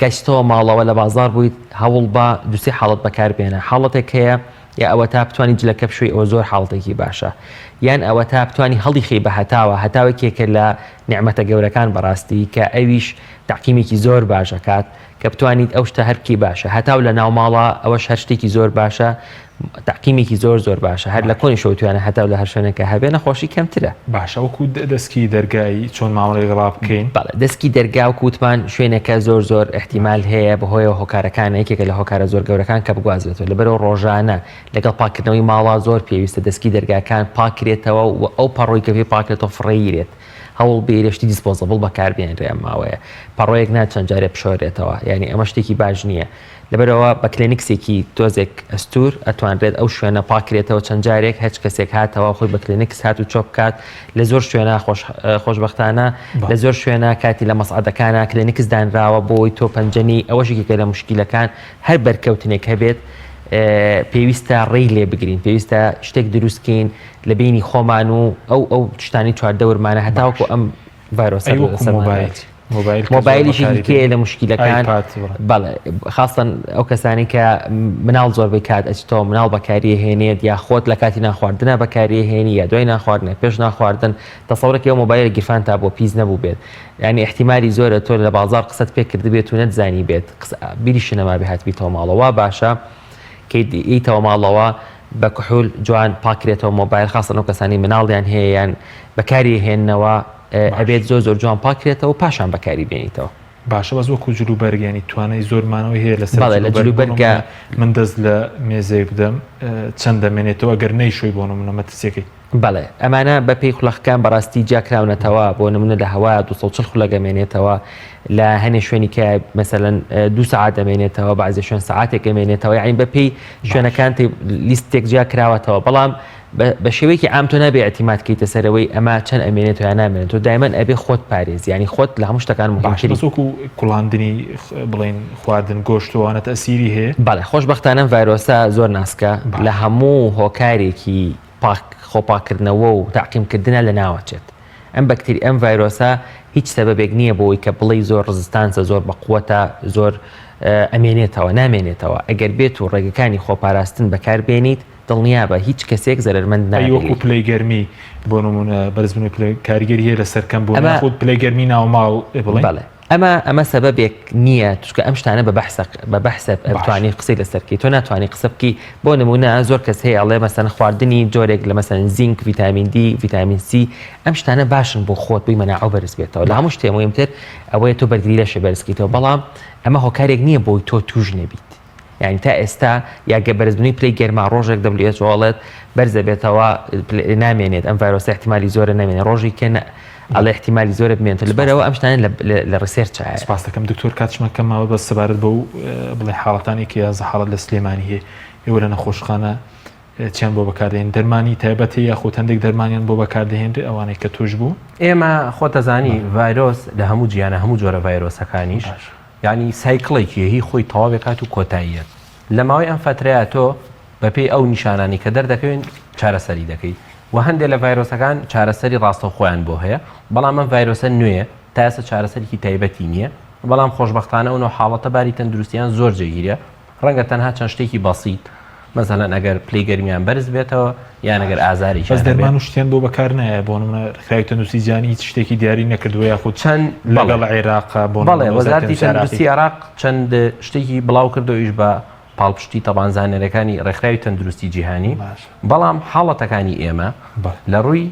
گەشتەوە ماڵەوە لە بازاڕ بوویت هەوڵ بە دوسێ حاڵەت بەکار بێنە حاڵەتێک هەیە یا ئەوەتا بتانی جلەکە بشوی ئەوە زۆر حاڵەتێکی باشە یان ئەوەتا بتانی هەڵی خەی بە هەتاوە هەتاوێکێکە لە نیعمەتە گەورەکان بەڕاستی کە ئەویش تەعقیمێکی زۆر باش ئەکات کە بتوانیت ئەو شتە هەر بکەی باشە هەتاو لە ناوماڵا ئەوەش هەر شتێکی زۆر باشە تەعقیمێکی زۆر زۆر باشە هەر لە کۆنیشەوە توانە هەتاو لە هەر شوێنێکە هەبێ نەخۆشی کەمترە. باشە وەکو دەسکی دەرگای چۆن مامەڵەی لەگەڵا بکەین؟ بەڵێ دەسکی دەرگا وەکو وتمان شوێنێکە زۆر زۆر ئیحتیمال هەیە بەهۆیەوە هۆکارەکانە یەکێکە لە هۆکارە زۆر گەورەکان کە بگوازرێتەوە لەبەرئەوە ڕۆژانە لەگەڵ پاککردنەوەی ماڵا زۆر پێویستە دەسکی دەرگاکان پاکرێتەوە و ئەو پەڕۆی کە پێی پاکرێتەوە فڕێیرێت هەوڵ بێرێ شتی disposable بەکار بێنرێ ئەم ماوەیە پەڕۆیەک نا چەند جارێ بشۆرێتەوە یانی ئەمە شتێکی باش نییە لەبەرئەوە بە کلێنکسێکی تۆزێک ئەستوور ئەتوانرێت ئەو شوێنە پاکرێتەوە چەند جارێک هەچ کەسێک هاتەوە خۆی بە کلێنکس هات و چۆ بکات لە زۆر شوێنە خۆش خۆشبەختانە لە زۆر شوێنە کاتی لە مەسعەدەکانە کلێنکس دانراوە بۆی تۆ پەنجەنی ئەوەش یەکێکە لە مشکیلەکان هەر بەرکەوتنێک هەبێت پێویستە ڕێی لێ بگرین پێویستە شتێک دروستکەین لە بینی خۆمان و ئەو ئەو شتانی چواردەورمانە هەتاوەکو ئەم ڤایرۆسە ئەی وەکو لەسەرمان مۆبایل نەچێت. مۆبایل کە زۆر مۆبایلیش بەکاری یەکێکە دێنین لە مشکیلەکان ئایپاد بڵێ بەڵێ خاستەن ئەو کەسانی کە مناڵ زۆربەی کات ئەچتەوە مناڵ بەکاری هێنێت یا خۆت لە کاتی نانخواردنە بەکاری هێنی یا دوای نانخواردنە پێش نانخواردن تەسەورەکەی ئەو مۆبایلە گیرفان تا بۆ پیس نەبوو بێت یعنی احتیمالی زۆرە تۆ لە بازاڕ قسەت پێ کردبێت و نەتزانی بێت قسە بیریشت نەمابێ هاتبیتەوە ماڵەوە وا باشە کەی یەیتەوە ماڵەوە بە کحول جوان پاکرێتەوە مۆبایل خاستەن ئەو کەسانی مناڵیان هەیە یان بەکاری هێننەوە ئەبێت زۆر زۆر جوان پاکرێتەوە پاشان بەکاری بێنیتەوە. باشە بەس وەکو جل و بەرگ یانی توانای زۆر مانەوەی هەیە لەسەر بەڵێ لە جل و بەرگ بۆ جل و بەرگە نمونە من دەست لە مێزێک بدەم چەند دەمێنێتەوە ئەگەر نەیشۆی بۆ نمونە مەترسیەکەی. بەڵێ ئەمانە بە پێی خولەکەکان بەڕاستی جیاکراونەتەوە بۆ نمونە لە هەوا 240 خولەک ئەمێنێتەوە لە هەنێ شوێنی کە مەسەلەن دوو سەعات ئەمێنێتەوە بەعزێ شوێن سەعاتێک ئەمێنێتەوە یعنی بە پێی شوێنەکان لیستێک جیا کراوەتەوە بەڵام بە شێوەیەکی عام تۆ نابێ اعتیماد کەیتە سەرەوەی ئەمە چەند ئەمێنێتەوە یا نامێنێت تۆ دایمەن ئەبێ خۆت پارێزی یعنی خۆت لە هەموو شتەکان باشە مهمتری بەس وەکو کوڵاندنی بڵێین خواردن گۆشت و ئەوانە تەئسیری هەیە؟ بەڵێ خۆشبەختانە ئەم ڤایرۆسە زۆر ناسکە لە باشە. هەموو هۆکارێکی پاک خۆپاککردنەوە و تەعقیمکردنە لەناوەچێت ئەم بەکتری ئەم ڤایرۆسە هیچ سەبەبێک نییە بۆی کە بڵێی زۆر resistance ە زۆر بەقوەتە زۆر ئەمێنێتەوە نامێنێتەوە ئەگەر بێت و ڕێگەکانی خۆپاراستن بەکاربێنیت دڵنیابە هیچ کەسێک زەرەرمەند ئەی نابێت وەکو لێی. پلەی گەرمی بۆ نموونە بەرزبوونەوەی پلە کاریگەری هەیە لەسەر کەم بوون ئەمە یاخود پلەی گەرمی ناوماڵ بڵێین؟ بەڵێ ئەمە ئەمە سەبەبێک نییە چونکە ئەم شتانە بە بەحسە بە بەحسە باش. بتوانی قسەی لەسەر بکەی تۆ ناتوانی قسە بکەی بۆ نموونە زۆر کەس هەیە ئەڵێ مەسەن خواردنی جۆرێک لە مەسەن زینک ڤیتامین دی ڤیتامین سی ئەم شتانە باشن بۆ خۆت بۆی مەناعە بەرز بێتەوە لە هەموو شتێ مهمتر ئەوەیە تۆ بەرگری لەشێ بەرز کەیتەوە بەڵام ئەمە هۆکارێک نییە بۆی تۆ توش نەبیت یانی تا ئێستا یا گە بەرزبوونی پلەی گەرما ڕۆژێک WHO ئەڵێت بەرزەبێتەوە نامێنێت ئەم ڤایرۆسە احتیمالی زۆرە نامێنێت ڕۆژی کە ئەڵێ احتیمالی زۆرە بمێنێت لەبەرەوە ئەم شتانە لە research ە سپاس دەکەم دکتۆر کاتشمان کەم ماوە بەس سەبارەت بەو بڵێ حاڵەتانی کە 11 حاڵەت لە سلێمانی هەیە ئێوە لە نەخۆشخانە چیان بۆ بەکاردێن دەرمانی تایبەت هەیە یاخود هەندێک دەرمانیان بۆ بەکاردەهێنرێ ئەوانەی کە توش بوو ئێمە خۆتەزانی ڤایرۆس لە هەموو جیانە هەموو جۆرە ڤایرۆسەکانیش یانی cycle ێکی هی خۆی تەواو ئەکات و کۆتاییەت لە ماوەی ئەم فەترەیە تۆ. بەپێی ئەو نیشانانی کە دەردەکەوێن چارەسەری دەکەیت و هەندێک لە ڤایرۆسەکان چارەسەری ڕاستەوخۆیان بۆ هەیە بەڵام ئەم ڤایرۆسە نوێیە تا ئێستا چارەسەرێکی تایبەتی نییە بەڵام خۆشبەختانە ئەو نوع حاڵەتە باری تەندروستیان زۆر جێگیرە ڕەنگە تەنها چەند شتێکی بەسیت مەسەلەن ئەگەر پلەی گەرمیان بەرز بێتەوە یان ئەگەر ئازارێکیان بەس هەبێت. دەرمان و شتیان بۆ بەکار نایە بۆ نمونە ڕێکخراوی تەندروستی جیهانی هیچ شتێکی دیاری نەکردووە یاخود چەند لەگەڵ بەڵێ عێراق بۆ بەڵێ نمونە وەزارەتی وەزارەتی تەندروستی عێراقی تەندروستی عێراق چەند شتێکی بڵاو کردەوە ئیش بە پاڵپشتی تەبان زانیاریەکانی ڕێکخراوی تەندروستی جیهانی باشە بەڵام حاڵەتەکانی ئێمە بەڵێ لە ڕووی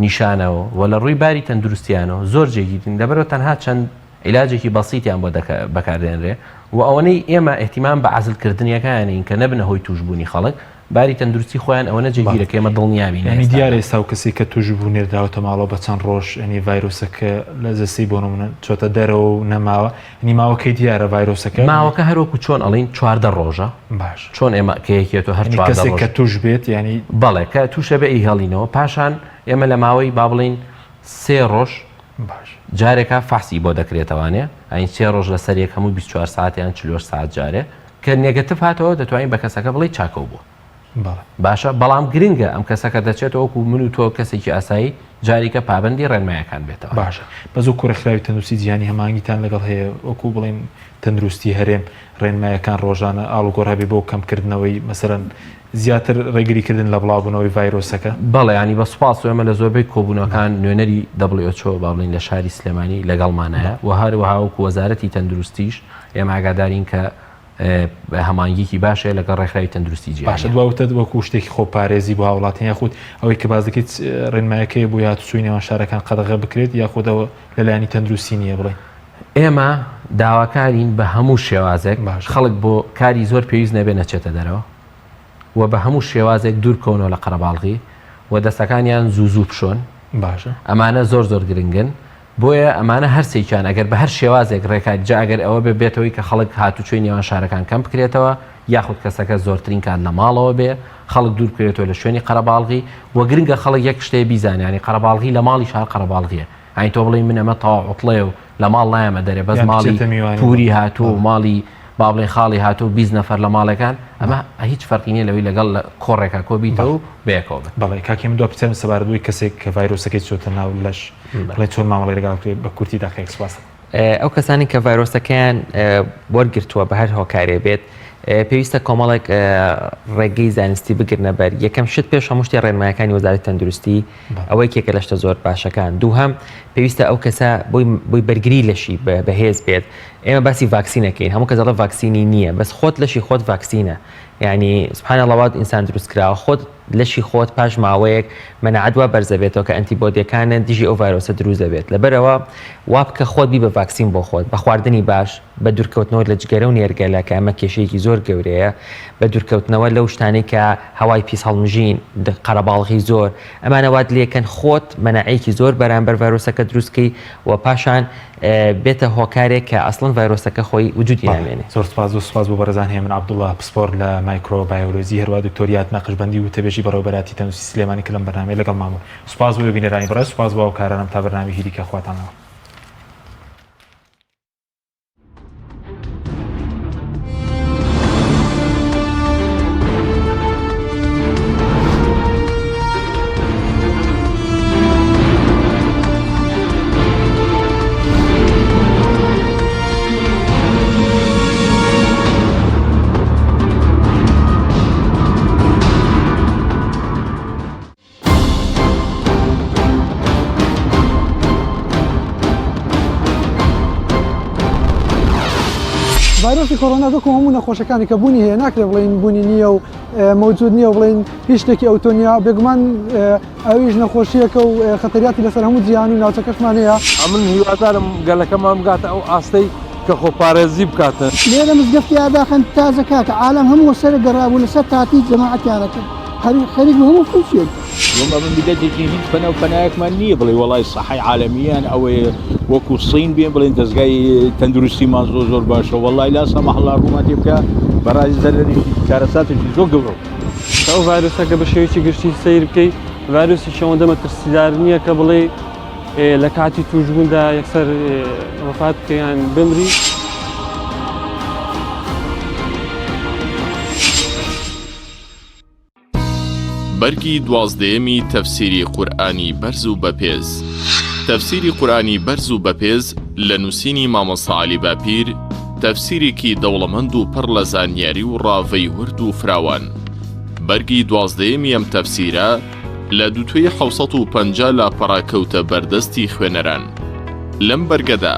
نیشانەوە و لە ڕووی باری تەندروستیانەوە زۆر جێگیرن لەبەرئەوە تەنها چەند عیلاجێکی بەسیتیان بۆ بەکاردێنرێ و ئەوەنەی ئێمە ئیهتیمام بە عەزل کردنیەکانین کە نەبنە هۆی توشبوونی خەڵک باری تەندروستی خۆیان ئەوەنە جێگیرە کە ئێمە دڵنیابین لە یانی ئێستادا. دیارە ئێستا ئەو کەسەی کە توش بوو نێردراوەتە ماڵەوە بە چەند ڕۆژ یانی ڤایرۆسەکە لە جەستەی بۆ نمونە چۆتە دەرەوە و نەماوە یانی ماوەکەی دیارە ڤایرۆسەکە ماوەکە هەر وەکو چۆن ئەڵێین 14 ڕۆژە باشە چۆن ئێمە کە یەکێتۆ هەر یانی 14 کەسێک ڕۆژ کە توش بێت یانی بەڵێ کە توشە بێ ئەیهێڵینەوە پاشان ئێمە لە ماوەی با بڵێین سێ ڕۆژ باش. جارێکا فەحسی بۆ دەکرێتەوانێ ئەین سێ ڕۆژ لەسەر یەک هەموو 24 ساعت یان 48 ساعت جارێ کە negative هاتەوە دەتوانین بە کەسەکە بڵێی چاکەو بووە. بەڵێ. باشە بەڵام گرنگە ئەم کەسە کە دەچێتەوە وەکو من و تۆ کەسێکی ئاسایی جاریکە پابەندی ڕێنمایەکان بێتەوە. باشە بەس وەکو ڕێکخراوی تەندروستی جیهانی هەماهەنگیتان لەگەڵ هەیە وەکو بڵێین تەندروستی هەرێم ڕێنمایەکان ڕۆژانە ئاڵوگۆڕ هەبێ بۆ کەمکردنەوەی مەسەلەن زیاتر ڕێگری کردن لە بڵاوبوونەوەی ڤایرۆسەکە؟ بەڵێ یانی بە سوپاس ئێمە لە زۆربەی کۆبوونەوەکان نوێنەری WHO با بڵێین لە شاری سلێمانی لەگەڵمانایە و هەروەها وەکو وەزارەتی تەندروستیش ئێمە ئاگادارین کە هەماهەنگیەکی باش هەیە لەگەڵ ڕێکخراوی تەندروستی باشە جیهانیە. دوا وتەت وەکو شتێکی خۆپارێزی بۆ هاوڵاتیان یاخود ئەوەی کە باس دەکەیت ڕێنمایەکەیە بۆ هاتوچۆی نێوان شارەکان قەدەغە بکرێت یاخود ئەوە لەلایەنی تەندروستی نییە بڵێین؟ ئێمە داواکارین بە هەموو شێوازێک باشە. خەڵک بۆ کاری زۆر پێویست نەبێ نەچێتە دەرەوە و بە هەموو شێوازێک دوور بکەونەوە لە قەرەباڵغی و دەستەکانیان زوو زوو بشۆن باشە. ئەمانە زۆر زۆر گرنگن بۆیە ئەمانە هەرسێکیان ئەگەر بە هەر شێوازێک ڕێکاری جا ئەگەر ئەوە بێ بێتەوەی کە خەڵک هاتوچۆی نێوان شارەکان کەم بکرێتەوە یاخود کەسەکە زۆرترین کات لە ماڵەوە بێ خەڵک دوور بکەوێتەوە لە شوێنی قەرەباڵغی و گرنگە خەڵک یەک شتێ بیزانێ یانی قەرەباڵغی لە ماڵیش هەر قەرەباڵغیە یانی تۆ بڵێی من ئەمە تەواو عوتڵەیە و لە ماڵ نایەمە دەرێ بەس یان ماڵی بچێتە میوانی پوری هاتووە و بەڵێ. ماڵی با بڵێین خاڵی هاتووە و 20 نەفەر لە ماڵێکان ئەمە هیچ فەرقی نییە لەوەی لەگەڵ لە کۆڕێکا کۆ بیتەوە و بەیەکەوە بن. بەڵێ کاک هێمن دوا پرسیارم سەبارەت بەوەی کەسێک کە ڤایرۆسەکەی چۆتە ناو لەش بڵێ چۆن مامەڵەی لەگەڵ بکرێت بە کورتی دەقەیەک سوپاس. ئەو کەسانی کە ڤایرۆسەکەیان وەرگرتووە بە هەر هۆکارێ بێت پێویستە کۆمەڵێک ڕێگەی زانستی بگرنە بەر یەکەم شت پێش هەموو شتێ ڕێنمایەکانی وەزارەتی تەندروستی ئەوە یەکێکە لە شتە زۆر باشەکان دووهەم پێویستە ئەو کەسە بۆی بۆی بەرگری لەشی بەهێز بێت ئێمە باسی ڤاکسینەکەین هەموو کەس دەڵێ ڤاکسینی نییە بەس خۆت لەشی خۆت ڤاکسینە یعنی سبحان الله وات ئینسان دروست کراوە خۆت لەشی خۆت پاش ماوەیەک مەناعەت وا بەرزەبێتەوە کە ئەنتیبۆدیەکانت دژی ئەو ڤایرۆسە دروست دەبێت لەبەرئەوە وا بکە خۆت بی بە ڤاکسین بۆ خۆت بە خواردنی باش بە دوورکەوتنەوە لە جگەرە و نێرگەلە کە ئەمە کێشەیەکی زۆر گەورەیە بە دوورکەوتنەوە لەو شتانەی کە هەوای پیس هەڵمژین قەرەباڵغی زۆر ئەمانە وات لێکەن خۆت مەناعەیەکی زۆر بەرامبەر ڤایرۆسەکە دروست کەی و پاشان بێتە هۆکارێک کە ئەسڵەن ڤایرۆسەکە خۆی وجودی نامێنێ. زۆر سوپاس زۆر سوپاس بۆ بەڕێزان هێمن عەبدوڵا پسپۆڕ لە مایکرۆبایۆلۆجی هەروا دکتۆر یاد نەقشبەندی وتەبێژی بەڕێوەبەرایەتی تەندروستی سلێمانی کە لەم بەرنامەیە لەگەڵمان بوون سوپاس بۆ بینەرانی بەڕێز سوپاس بۆ هاوکارانم تا بەرنامەیەکی دیکە خواتان لەگەڵ. ڤایرۆسی کۆرۆنا وەکو هەموو نەخۆشەکانی کە بوونی هەیە ناکرێت بڵێین بوونی نییە و مەوجود نییە و بڵێین هیچ شتێکی ئەوتۆ نییە بێگومان ئەویش نەخۆشییەکە و خەتەریاتی لەسەر هەموو جیهان و ناوچەکەشمان هەیە. ئەمن هیوادارم گەلەکەمان بگاتە ئەو ئاستەی کە خۆپارێزی بکاتن. لێرە مزگەفتی ئاداخەن تازە کاکە عالەم هەموو سەر گەڕابوو لەسەر تاتی جەماعەتیان ئەکرد هەر خەریک بوو هەموو فلسێک. دووەم ئەمە میللەتێکین هیچ پەنا و پەنایەکمان نییە بڵێ وەڵای سەحەی عالەمیان ئەوەیە وەکو سین بێن بڵێن دەزگای تەندروستیمان زۆر زۆر باشە وەڵای لا سەمح الله ڕوومان تێ بکە بەڕاستی زەرەرێکی کارەساتێکی زۆر گەورە ئەو ڤایرۆسەکە بە شێوەیەکی گشتی سەیر بکەی ڤایرۆسێکی ئەوەندە مەترسیدار نییە کە بڵێ لە کاتی توشبووندا یەکسەر وەفات بکەی یان بمری. بەرگی دوازدەیەمی تەفسیری قورئانی بەرز و بەپێز تەفسیری قورئانی بەرز و بەپێز لە نووسینی مامۆستا عەلی باپیر تەفسیرێکی دەوڵەمەند و پڕ لە زانیاری و ڕاڤەی ورد و فراوان بەرگی دوازدەیەمی ئەم تەفسیرە لە دووتوێی 750 لاپەڕە کەوتە بەردەستی خوێنەران لەم بەرگەدا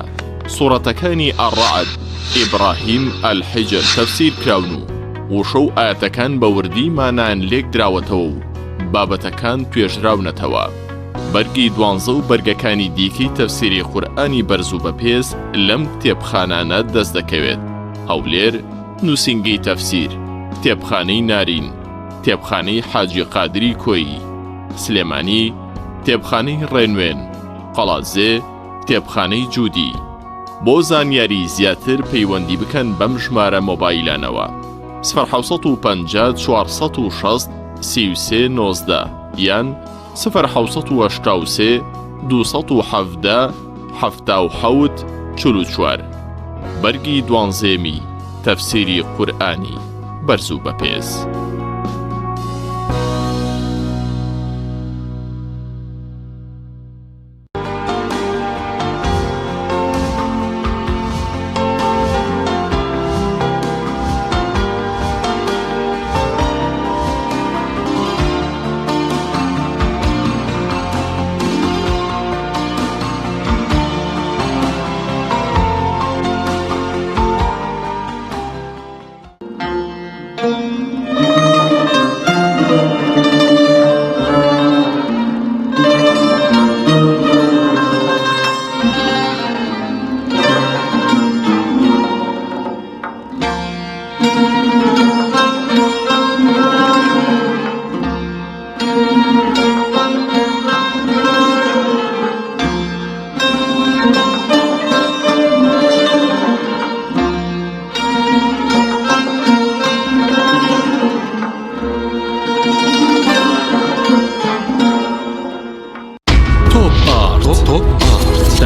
سوڕەتەکانی الرعد، ئیبڕاهیم، الحجر تەفسیر کراون و وشە و ئایەتەکان بە وردی مانایان لێک دراوەتەوە و بابەتەکان توێژراونەتەوە. بەرگی دوانزە و بەرگەکانی دیکەی تەفسیری قورئانی بەرز و بەپێز لەم کتێبخانانە دەست دەکەوێت، هەولێر، نووسینگەی تەفسیر، کتێبخانەی نارین، کتێبخانەی حاجی قادری کۆیی، سلێمانی، کتێبخانەی ڕێنوێن، قەڵادزێ، کتێبخانەی جودی. بۆ زانیاری زیاتر پەیوەندی بکەن بەم ژمارە مۆبایلانەوە، سفر 750 460 33 19 یان سفر 783 217 77 44. بەرگی دوانزەیەمی تەفسیری قورئانی بەرز و بەپێز.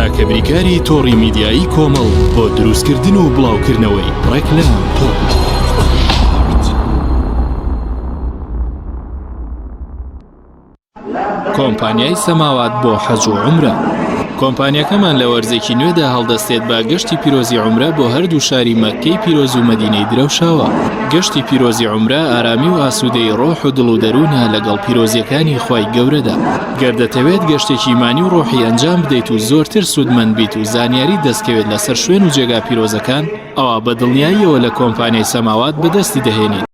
تاکە بریکاری تۆڕی میدیایی کۆمەڵ بۆ دروستکردن و بڵاوکردنەوەی ڕێکلام تۆپ ئارت. کۆمپانیای سەماوات بۆ حەج و عومرە. کۆمپانیاکەمان لە وەرزێکی نوێدا هەڵدەستێت بە گەشتی پیرۆزی عومرە بۆ هەردوو شاری مەککەی پیرۆز و مەدینەی درەوشاوە. گەشتی پیرۆزی عومرە ئارامی و ئاسوودەیی ڕۆح و دڵ و دەروونە لەگەڵ پیرۆزییەکانی خوای گەورەدا. گەر دەتەوێت گەشتێکی مانی و ڕۆحی ئەنجام بدەیت و زۆرتر سوودمەند بیت و زانیاریت دەستکەوێت لەسەر شوێن و جێگا پیرۆزەکان، ئەوا بە دڵنیاییەوە لە کۆمپانیای سەماوات بەدەستی دەهێنیت.